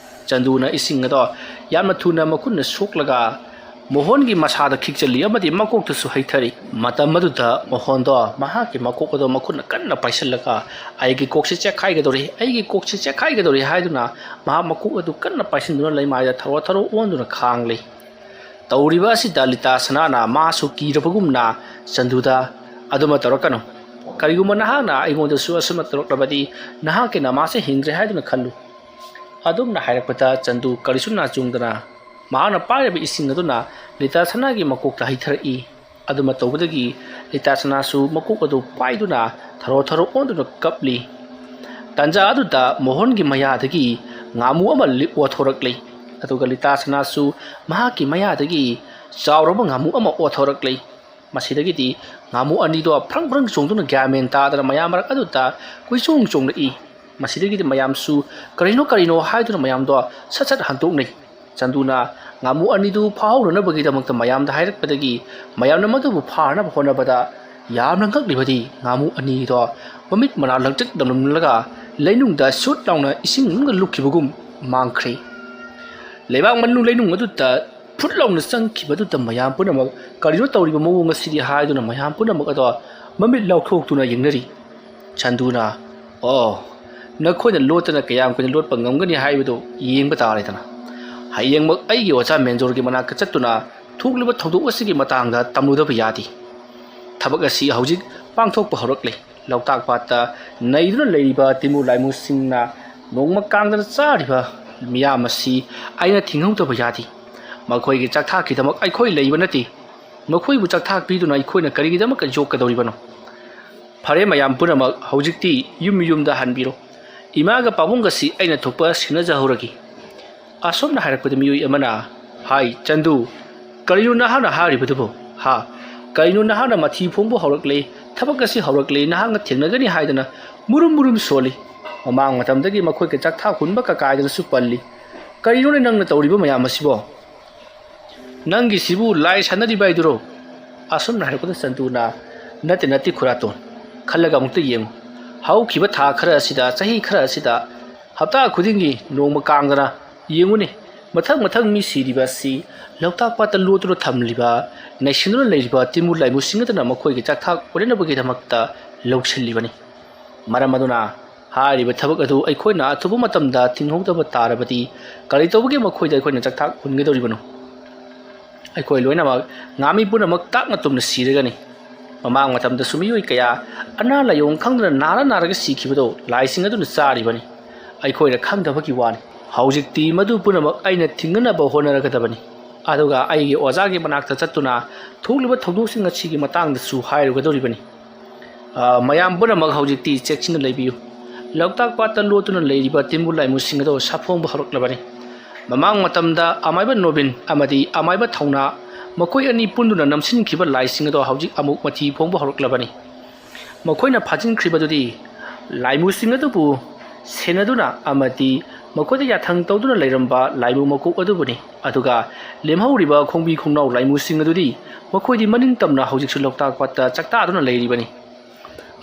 ꯆꯟꯗꯨꯅ ꯏꯁꯤꯡ ꯑꯗꯣ ꯌꯥꯝꯅ ꯊꯨꯅ ꯃꯈꯨꯠꯅ ꯁꯣꯛꯂꯒ ꯃꯣꯍꯣꯟꯒꯤ ꯃꯁꯥꯗ ꯈꯤꯛꯆꯜꯂꯤ ꯑꯃꯗꯤ ꯃꯀꯣꯛꯇꯁꯨ ꯍꯩꯊꯔꯤ꯫ ꯃꯇꯝ ꯑꯗꯨꯗ ꯃꯣꯍꯣꯟꯗꯣ ꯃꯍꯥꯛꯀꯤ ꯃꯀꯣꯛ ꯑꯗꯣ ꯃꯈꯨꯠꯅ ꯀꯟꯅ ꯄꯥꯏꯁꯤꯜꯂꯒ, "ꯑꯩꯒꯤ ꯀꯣꯛꯁꯤ ꯆꯦꯛꯈꯥꯏꯒꯗꯧꯔꯦ, ꯑꯩꯒꯤ ꯀꯣꯛꯁꯤ ꯆꯦꯛꯈꯥꯏꯒꯗꯧꯔꯦ" ꯍꯥꯏꯗꯨꯅ ꯃꯍꯥꯛ ꯃꯀꯣꯛ ꯑꯗꯨ ꯀꯟꯅ ꯄꯥꯏꯁꯤꯟꯗꯨꯅ ꯂꯩꯃꯥꯏꯗ ꯊꯔꯣ ꯊꯔꯣ ꯑꯣꯟꯗꯨꯅ ꯈꯥꯡꯂꯤ꯫ ꯇꯧꯔꯤꯕ ꯑꯁꯤꯗ ꯂꯤꯇꯥ ꯁꯅꯥꯅ ꯃꯥꯁꯨ ꯀꯤꯔꯕꯒꯨꯝꯅ ꯆꯟꯗꯨꯗ, "ꯑꯗꯨꯃ ꯇꯧꯔꯛꯀꯅꯨ꯫ ꯀꯔꯤꯒꯨꯝꯕ ꯅꯍꯥꯛꯅ ꯑꯩꯉꯣꯟꯗꯁꯨ ꯑꯁꯨꯝꯅ ꯇꯧꯔꯛꯂꯕꯗꯤ ꯅꯍꯥꯛꯀꯤ ꯅꯃꯥꯁꯦ ꯍꯤꯡꯗ꯭ꯔꯦ ꯍꯥꯏꯗꯨꯅ ꯈꯜꯂꯨ꯫ ꯑꯗꯨꯝꯅ ꯍꯥꯏꯔꯛꯄꯗ ꯆꯟꯗꯨ ꯀꯔꯤꯁꯨ ꯅꯥꯆꯨꯡꯗꯅ ꯃꯍꯥꯛꯅ ꯄꯥꯏꯔꯤꯕ ꯏꯁꯤꯡ ꯑꯗꯨꯅ ꯂꯤꯇꯥ ꯁꯅꯥꯒꯤ ꯃꯀꯣꯛꯇ ꯍꯩꯊꯔꯛꯏ꯫ ꯑꯗꯨꯃ ꯇꯧꯕꯗꯒꯤ ꯂꯤꯇꯥ ꯁꯅꯥꯁꯨ ꯃꯀꯣꯛ ꯑꯗꯨ ꯄꯥꯏꯗꯨꯅ ꯊꯔꯣ ꯊꯔꯣ ꯑꯣꯟꯗꯨꯅ ꯀꯞꯂꯤ꯫ ꯇꯥꯟꯖꯥ ꯑꯗꯨꯗ ꯃꯣꯍꯟꯒꯤ ꯃꯌꯥꯗꯒꯤ ꯉꯥꯃꯨ ꯑꯃ ꯂꯤ-, ꯑꯣꯊꯣꯔꯛꯂꯤ꯫ ꯑꯗꯨꯒ ꯂꯤꯇꯥ ꯁꯅꯥꯁꯨ ꯃꯍꯥꯛꯀꯤ ꯃꯌꯥꯗꯒꯤ ꯆꯥꯎꯔꯕ ꯉꯥꯃꯨ ꯑꯃ ꯑꯣꯊꯣꯔꯛꯂꯤ꯫ ꯃꯁꯤꯗꯒꯤꯗꯤ ꯉꯥꯃꯨ ꯑꯅꯤꯗꯣ ꯐ꯭ꯔꯪ ꯐ꯭ꯔꯪ ꯆꯣꯡꯗꯨꯅ ꯒ꯭ꯌꯥꯟ ꯃꯦꯟ ꯇꯥꯗꯅ ꯃꯌꯥꯝ ꯃꯔꯛ ꯑꯗꯨꯗ ꯀꯣꯏꯆꯣꯡ ꯆꯣꯡꯂꯛꯏ꯫ ꯃꯁꯤꯗꯒꯤꯗꯤ ꯃꯌꯥꯝꯁꯨ "ꯀꯔꯤꯅꯣ, ꯀꯔꯤꯅꯣ?" ꯍꯥꯏꯗꯨꯅ ꯃꯌꯥꯝꯗꯣ ꯁꯠ ꯁꯠ ꯍꯟꯗꯣꯛꯅꯩ꯫ ꯆꯟꯗꯨꯅ ꯉꯥꯃꯨ ꯑꯅꯤꯗꯨ ꯐꯥꯍꯧꯅꯅꯕꯒꯤꯗꯃꯛꯇ ꯃꯌꯥꯝꯗ ꯍꯥꯏꯔꯛꯄꯗꯒꯤ ꯃꯌꯥꯝꯅ ꯃꯗꯨꯕꯨ ꯐꯥꯅꯕ ꯍꯣꯠꯅꯕꯗ ꯌꯥꯝꯅ ꯉꯛꯂꯤꯕꯗꯤ ꯉꯥꯃꯨ ꯑꯅꯤꯗꯣ ꯃꯃꯤꯠ ꯃꯅꯥ ꯂꯪꯇ꯭ꯔꯤꯛ ꯂꯪꯂꯝꯂꯒ ꯂꯩꯅꯨꯡꯗ ꯁꯨꯠ ꯂꯥꯎꯅ ꯏꯁꯤꯡ ꯑꯃꯒ ꯂꯨꯞꯈꯤꯕꯒꯨꯝ ꯃꯥꯡꯈ꯭ꯔꯦ꯫ ꯂꯩꯕꯥꯛ ꯃꯅꯨꯡ ꯂꯩꯅꯨꯡ ꯑꯗꯨꯗ ꯐꯨꯠ ꯂꯥꯎꯅ ꯆꯪꯈꯤꯕ ꯑꯗꯨꯗ ꯃꯌꯥꯝ ꯄꯨꯝꯅꯃꯛ "ꯀꯔꯤꯅꯣ ꯇꯧꯔꯤꯕ ꯃꯑꯣꯡ ꯑꯁꯤꯗꯤ?" ꯍꯥꯏꯗꯨꯅ ꯃꯌꯥꯝ ꯄꯨꯝꯅꯃꯛ ꯑꯗꯣ ꯃꯃꯤꯠ ꯂꯥꯎꯊꯣꯛꯇꯨꯅ ꯌꯦꯡꯅꯔꯤ꯫ ꯆꯟꯗꯨꯅ, "ꯑꯣ, ꯅꯈꯣꯏꯅ ꯂꯣꯠꯇꯅ ꯀꯌꯥꯝ ꯀꯨꯏꯅ ꯂꯣꯠꯄ ꯉꯝꯒꯅꯤ ꯍꯥꯏꯕꯗꯨ ꯌꯦꯡꯕ ꯇꯥꯔꯦꯗꯅ꯫ ꯍꯌꯦꯡꯃꯛ ꯑꯩꯒꯤ ꯑꯣꯖꯥ ꯃꯦꯟꯖꯣꯔꯒꯤ ꯃꯅꯥꯛꯇ ꯆꯠꯇꯨꯅ ꯊꯣꯛꯂꯤꯕ ꯊꯧꯗꯣꯛ ꯑꯁꯤꯒꯤ ꯃꯇꯥꯡꯗ ꯇꯝꯂꯨꯗꯕ ꯌꯥꯗꯦ꯫ ꯊꯕꯛ ꯑꯁꯤ ꯍꯧꯖꯤꯛ ꯄꯥꯡꯊꯣꯛꯄ ꯍꯧꯔꯛꯂꯦ꯫ ꯂꯣꯛꯇꯥꯛ ꯄꯥꯠꯇ ꯅꯩꯗꯨꯅ ꯂꯩꯔꯤꯕ ꯇꯤꯃꯨ ꯂꯥꯏꯃꯨꯁꯤꯡꯅ ꯅꯣꯡꯃ ꯀꯥꯡꯗꯅ ꯆꯥꯔꯤꯕ ꯃꯤꯌꯥꯝ ꯑꯁꯤ ꯑꯩꯅ ꯊꯤꯡꯍꯧꯗꯕ ꯌꯥꯗꯦ꯫ ꯃꯈꯣꯏꯒꯤ ꯆꯥꯛꯊꯥꯛꯀꯤꯗꯃꯛ ꯑꯩꯈꯣꯏ ꯂꯩꯕ ꯅꯠꯇꯦ꯫ ꯃꯈꯣꯏꯕꯨ ꯆꯥꯛꯊꯥꯛ ꯄꯤꯗꯨꯅ ꯑꯩꯈꯣꯏꯅ ꯀꯔꯤꯒꯤꯗꯃꯛ ꯌꯣꯛꯀꯗꯧꯔꯤꯕꯅꯣ? ꯐꯔꯦ, ꯃꯌꯥꯝ ꯄꯨꯝꯅꯃꯛ ꯍꯧꯖꯤꯛꯇꯤ ꯌꯨꯝ ꯌꯨꯝꯗ ꯍꯟꯕꯤꯔꯣ꯫ ꯏꯃꯥꯒ ꯄꯥꯕꯨꯡꯒꯁꯤ ꯑꯩꯅ ꯊꯣꯛꯄ ꯁꯤꯟꯅꯖꯍꯧꯔꯒꯦ꯫" ꯑꯁꯨꯝꯅ ꯍꯥꯏꯔꯛꯄꯗ ꯃꯤꯑꯣꯏ ꯑꯃꯅ, "ꯍꯥꯏ, ꯆꯟꯗꯨ, ꯀꯔꯤꯅꯣ ꯅꯍꯥꯛꯅ ꯍꯥꯏꯔꯤꯕꯗꯨꯕꯨ? ꯍꯥ? ꯀꯔꯤꯅꯣ ꯅꯍꯥꯛꯅ ꯃꯊꯤ ꯐꯣꯡꯕ ꯍꯧꯔꯛꯂꯦ, ꯊꯕꯛ ꯑꯁꯤ ꯍꯧꯔꯛꯂꯦ, ꯅꯍꯥꯛꯅ ꯊꯦꯡꯅꯒꯅꯤ ꯍꯥꯏꯗꯅ ꯃꯨꯔꯨꯝ ꯃꯨꯔꯨꯝ ꯁꯣꯜꯂꯤ꯫ ꯃꯃꯥꯡ ꯃꯇꯝꯗꯒꯤ ꯃꯈꯣꯏꯒ ꯆꯥꯛꯊꯥꯛ ꯍꯨꯟꯕ ꯀꯀꯥꯏꯗꯅꯁꯨ ꯄꯜꯂꯤ꯫ ꯀꯔꯤꯅꯣꯅꯦ ꯅꯪꯅ ꯇꯧꯔꯤꯕ ꯃꯌꯥꯝ ꯑꯁꯤꯕꯣ? ꯅꯪꯒꯤꯁꯤꯕꯨ ꯂꯥꯏ ꯁꯥꯟꯅꯔꯤꯕ ꯍꯥꯏꯗꯨꯔꯣ?" ꯑꯁꯨꯝꯅ ꯍꯥꯏꯔꯛꯄꯗ ꯆꯟꯗꯨꯅ, "ꯅꯠꯇꯦ, ꯅꯠꯇꯦ, ꯈꯨꯔꯥꯇꯣꯟ꯫ ꯈꯜꯂꯒ ꯑꯃꯨꯛꯇ ꯌꯦꯡꯉꯨ꯫ ꯍꯧꯈꯤꯕ ꯊꯥ ꯈꯔ ꯑꯁꯤꯗ, ꯆꯍꯤ ꯈꯔ ꯑꯁꯤꯗ ꯍꯞꯇꯥ ꯈꯨꯗꯤꯡꯒꯤ ꯅꯣꯡꯃ ꯀꯥꯡꯗꯅ ꯌꯦꯡꯉꯨꯅꯦ, ꯃꯊꯪ ꯃꯊꯪ ꯃꯤ ꯁꯤꯔꯤꯕ ꯑꯁꯤ ꯂꯣꯛꯇꯥꯛ ꯄꯥꯠꯇ ꯂꯣꯠꯇꯨꯅ ꯊꯝꯂꯤꯕ, ꯅꯩꯁꯤꯟꯗꯨꯅ ꯂꯩꯔꯤꯕ ꯇꯤꯃꯨ ꯂꯥꯏꯃꯨꯁꯤꯡ ꯑꯗꯨꯅ ꯃꯈꯣꯏꯒꯤ ꯆꯥꯛꯊꯥꯛ ꯑꯣꯏꯅꯅꯕꯒꯤꯗꯃꯛꯇ ꯂꯧꯁꯤꯜꯂꯤꯕꯅꯤ꯫ ꯃꯔꯝ ꯑꯗꯨꯅ ꯍꯥꯏꯔꯤꯕ ꯊꯕꯛ ꯑꯗꯨ ꯑꯩꯈꯣꯏꯅ ꯑꯊꯨꯕ ꯃꯇꯝꯗ ꯊꯤꯡꯍꯧꯗꯕ ꯇꯥꯔꯕꯗꯤ ꯀꯔꯤ ꯇꯧꯕꯒꯤ ꯃꯈꯣꯏꯗ ꯑꯩꯈꯣꯏꯅ ꯆꯥꯛꯊꯥꯛ ꯍꯨꯟꯒꯗꯧꯔꯤꯕꯅꯣ? ꯑꯩꯈꯣꯏ ꯂꯣꯏꯅꯃꯛ ꯉꯥꯃꯤ ꯄꯨꯝꯅꯃꯛ ꯇꯥꯛꯅ ꯇꯨꯝꯅ ꯁꯤꯔꯒꯅꯤ꯫ ꯃꯃꯥꯡ ꯃꯇꯝꯗꯁꯨ ꯃꯤꯑꯣꯏ ꯀꯌꯥ ꯑꯅꯥ ꯂꯥꯏꯑꯣꯡ ꯈꯪꯗꯅ ꯅꯥꯔ ꯅꯥꯔꯒ ꯁꯤꯈꯤꯕꯗꯣ ꯂꯥꯏꯁꯤꯡ ꯑꯗꯨꯅ ꯆꯥꯔꯤꯕꯅꯤ꯫ ꯑꯩꯈꯣꯏꯅ ꯈꯪꯗꯕꯒꯤ ꯋꯥꯅꯤ꯫ ꯍꯧꯖꯤꯛꯇꯤ ꯃꯗꯨ ꯄꯨꯝꯅꯃꯛ ꯑꯩꯅ ꯊꯤꯡꯅꯅꯕ ꯍꯣꯠꯅꯔꯒꯗꯕꯅꯤ꯫ ꯑꯗꯨꯒ ꯑꯩꯒꯤ ꯑꯣꯖꯥꯒꯤ ꯃꯅꯥꯛꯇ ꯆꯠꯇꯨꯅ ꯊꯣꯛꯂꯤꯕ ꯊꯧꯗꯣꯛꯁꯤꯡ ꯑꯁꯤꯒꯤ ꯃꯇꯥꯡꯗꯁꯨ ꯍꯥꯏꯔꯨꯒꯗꯧꯔꯤꯕꯅꯤ꯫ ꯑ, ꯃꯌꯥꯝ ꯄꯨꯝꯅꯃꯛ ꯍꯧꯖꯤꯛꯇꯤ ꯆꯦꯛꯁꯤꯟꯅ ꯂꯩꯕꯤꯌꯨ꯫ ꯂꯣꯛꯇꯥꯛ ꯄꯥꯠꯇ ꯂꯣꯠꯇꯨꯅ ꯂꯩꯔꯤꯕ ꯇꯤꯝꯕꯨ ꯂꯥꯏꯃꯨꯁꯤꯡ ꯑꯗꯨ ꯁꯥꯐꯣꯡꯕ ꯍꯧꯔꯛꯂꯕꯅꯤ꯫ ꯃꯃꯥꯡ ꯃꯇꯝꯗ ꯑꯃꯥꯏꯕ ꯅꯣꯕꯤꯟ ꯑꯃꯗꯤ ꯑꯃꯥꯏꯕ ꯊꯧꯅꯥ ꯃꯈꯣꯏ ꯑꯅꯤ ꯄꯨꯟꯗꯨꯅ ꯅꯝꯁꯤꯟꯈꯤꯕ ꯂꯥꯏꯁꯤꯡ ꯑꯗꯣ ꯍꯧꯖꯤꯛ ꯑꯃꯨꯛ ꯃꯊꯤ ꯐꯣꯡꯕ ꯍꯧꯔꯛꯂꯕꯅꯤ꯫ ꯃꯈꯣꯏꯅ ꯐꯥꯖꯤꯟꯈ꯭ꯔꯤꯕꯗꯨꯗꯤ ꯂꯥꯏꯃꯨꯁꯤꯡ ꯑꯗꯨꯕꯨ ꯁꯦꯟꯅꯗꯨꯅ ꯑꯃꯗꯤ ꯃꯈꯣꯏꯗ ꯌꯥꯊꯪ ꯇꯧꯗꯨꯅ ꯂꯩꯔꯝꯕ ꯂꯥꯏꯃꯨ ꯃꯀꯣꯛ ꯑꯗꯨꯕꯨꯅꯤ꯫ ꯑꯗꯨꯒ ꯂꯦꯝꯍꯧꯔꯤꯕ ꯈꯣꯡꯕꯤ ꯈꯣꯡꯅꯥꯎ ꯂꯥꯏꯃꯨꯁꯤꯡ ꯑꯗꯨꯗꯤ ꯃꯈꯣꯏꯗꯤ ꯃꯅꯤꯡ ꯇꯝꯅ ꯍꯧꯖꯤꯛꯁꯨ ꯂꯣꯛꯇꯥꯛ ꯄꯥꯠꯇ ꯆꯥꯛꯇꯥꯗꯨꯅ ꯂꯩꯔꯤꯕꯅꯤ꯫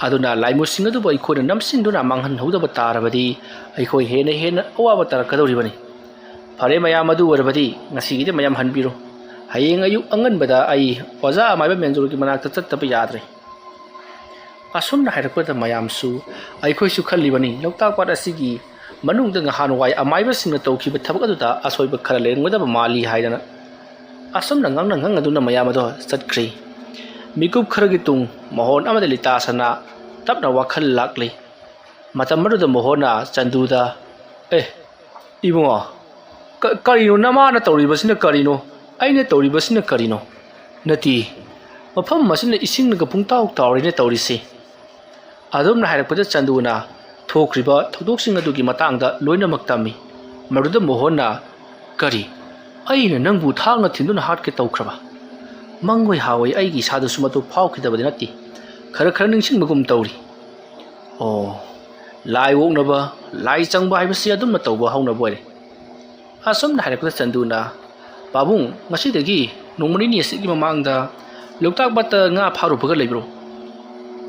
ꯑꯗꯨꯅ ꯂꯥꯏꯃꯨꯁꯤꯡ ꯑꯗꯨꯕꯨ ꯑꯩꯈꯣꯏꯅ ꯅꯝꯁꯤꯟꯗꯨꯅ ꯃꯥꯡꯍꯟꯍꯧꯗꯕ ꯇꯥꯔꯕꯗꯤ ꯑꯩꯈꯣꯏ ꯍꯦꯟꯅ ꯍꯦꯟꯅ ꯑꯋꯥꯕ ꯇꯥꯔꯛꯀꯗꯧꯔꯤꯕꯅꯤ꯫ ꯐꯔꯦ ꯃꯌꯥꯝ, ꯑꯗꯨ ꯑꯣꯏꯔꯕꯗꯤ ꯉꯁꯤꯒꯤꯗꯤ ꯃꯌꯥꯝ ꯍꯟꯕꯤꯔꯣ꯫ ꯍꯌꯦꯡ ꯑꯌꯨꯛ ꯑꯉꯟꯕꯗ ꯑꯩ ꯑꯣꯖꯥ ꯑꯃꯥꯏꯕ ꯃꯦꯟꯖꯣꯔꯒꯤ ꯃꯅꯥꯛꯇ ꯆꯠꯇꯕ ꯌꯥꯗ꯭ꯔꯦ꯫ ꯑꯁꯨꯝꯅ ꯍꯥꯏꯔꯛꯄꯗ ꯃꯌꯥꯝꯁꯨ, ꯑꯩꯈꯣꯏꯁꯨ ꯈꯜꯂꯤꯕꯅꯤ, ꯂꯣꯛꯇꯥꯛ ꯄꯥꯠ ꯑꯁꯤꯒꯤ ꯃꯅꯨꯡꯗ ꯉꯍꯥꯟꯋꯥꯏ ꯑꯃꯥꯏꯕꯁꯤꯡꯅ ꯇꯧꯈꯤꯕ ꯊꯕꯛ ꯑꯗꯨꯗ ꯑꯁꯣꯏꯕ ꯈꯔ ꯂꯩꯔꯝꯒꯗꯕ ꯃꯥꯜꯂꯤ ꯍꯥꯏꯗꯅ꯫ ꯑꯁꯨꯝꯅ ꯉꯥꯡꯅ ꯉꯥꯡꯅꯗꯨꯅ ꯃꯌꯥꯝ ꯑꯗꯣ ꯆꯠꯈ꯭ꯔꯤ꯫ ꯃꯤꯀꯨꯞ ꯈꯔꯒꯤ ꯇꯨꯡ ꯃꯣꯍꯣꯟ ꯑꯃꯗꯤ ꯂꯤꯇꯥꯁꯅ ꯇꯞꯅ ꯋꯥꯈꯜ ꯂꯥꯛꯂꯤ꯫ ꯃꯇꯝ ꯑꯗꯨꯗ ꯃꯣꯍꯣꯟꯅ ꯆꯟꯗꯨꯗ, "ꯑꯦ, ꯏꯕꯨꯡꯉꯣ, ꯀ-, ꯀꯔꯤꯅꯣ ꯅꯃꯥꯅ ꯇꯧꯔꯤꯕꯁꯤꯅ ꯀꯔꯤꯅꯣ? ꯑꯩꯅ ꯇꯧꯔꯤꯕꯁꯤꯅ ꯀꯔꯤꯅꯣ? ꯅꯠꯇꯦ, ꯃꯐꯝ ꯑꯁꯤꯅ ꯏꯁꯤꯡꯅꯒ ꯄꯨꯡꯇꯥꯎ ꯇꯥꯎꯔꯤꯅꯦ ꯇꯧꯔꯤꯁꯤ"꯫ ꯑꯗꯨꯝꯅ ꯍꯥꯏꯔꯛꯄꯗ ꯆꯟꯗꯨꯅ ꯊꯣꯛꯈ꯭ꯔꯤꯕ ꯊꯧꯗꯣꯛꯁꯤꯡ ꯑꯗꯨꯒꯤ ꯃꯇꯥꯡꯗ ꯂꯣꯏꯅꯃꯛ ꯇꯝꯃꯤ꯫ ꯃꯗꯨꯗ ꯃꯣꯍꯣꯟꯅ, "ꯀꯔꯤ? ꯑꯩꯅ ꯅꯪꯕꯨ ꯊꯥꯡꯅ ꯊꯤꯟꯗꯨꯅ ꯍꯥꯠꯀꯦ ꯇꯧꯈ꯭ꯔꯕ? ꯃꯪꯑꯣꯏ ꯍꯥꯋꯣꯏ, ꯑꯩꯒꯤ ꯏꯁꯥꯗꯁꯨ ꯃꯗꯨ ꯐꯥꯎꯈꯤꯗꯕꯗꯤ ꯅꯠꯇꯦ꯫ ꯈꯔ ꯈꯔ ꯅꯤꯡꯁꯤꯡꯕꯒꯨꯝ ꯇꯧꯔꯤ꯫ ꯑꯣ, ꯂꯥꯏ ꯑꯣꯛꯅꯕ, ꯂꯥꯏ ꯆꯪꯕ ꯍꯥꯏꯕꯁꯤ ꯑꯗꯨꯝꯅ ꯇꯧꯕ ꯍꯧꯅꯕ ꯑꯣꯏꯔꯦ"꯫ ꯑꯁꯨꯝꯅ ꯍꯥꯏꯔꯛꯄꯗ ꯆꯟꯗꯨꯅ, "ꯄꯥꯕꯨꯡ, ꯉꯁꯤꯗꯒꯤ ꯅꯣꯡꯃ ꯅꯤꯅꯤ ꯑꯁꯤꯒꯤ ꯃꯃꯥꯡꯗ ꯂꯣꯛꯇꯥꯛ ꯄꯥꯠꯇ ꯉꯥ ꯐꯥꯔꯨꯕꯒ ꯂꯩꯕ꯭ꯔꯣ?"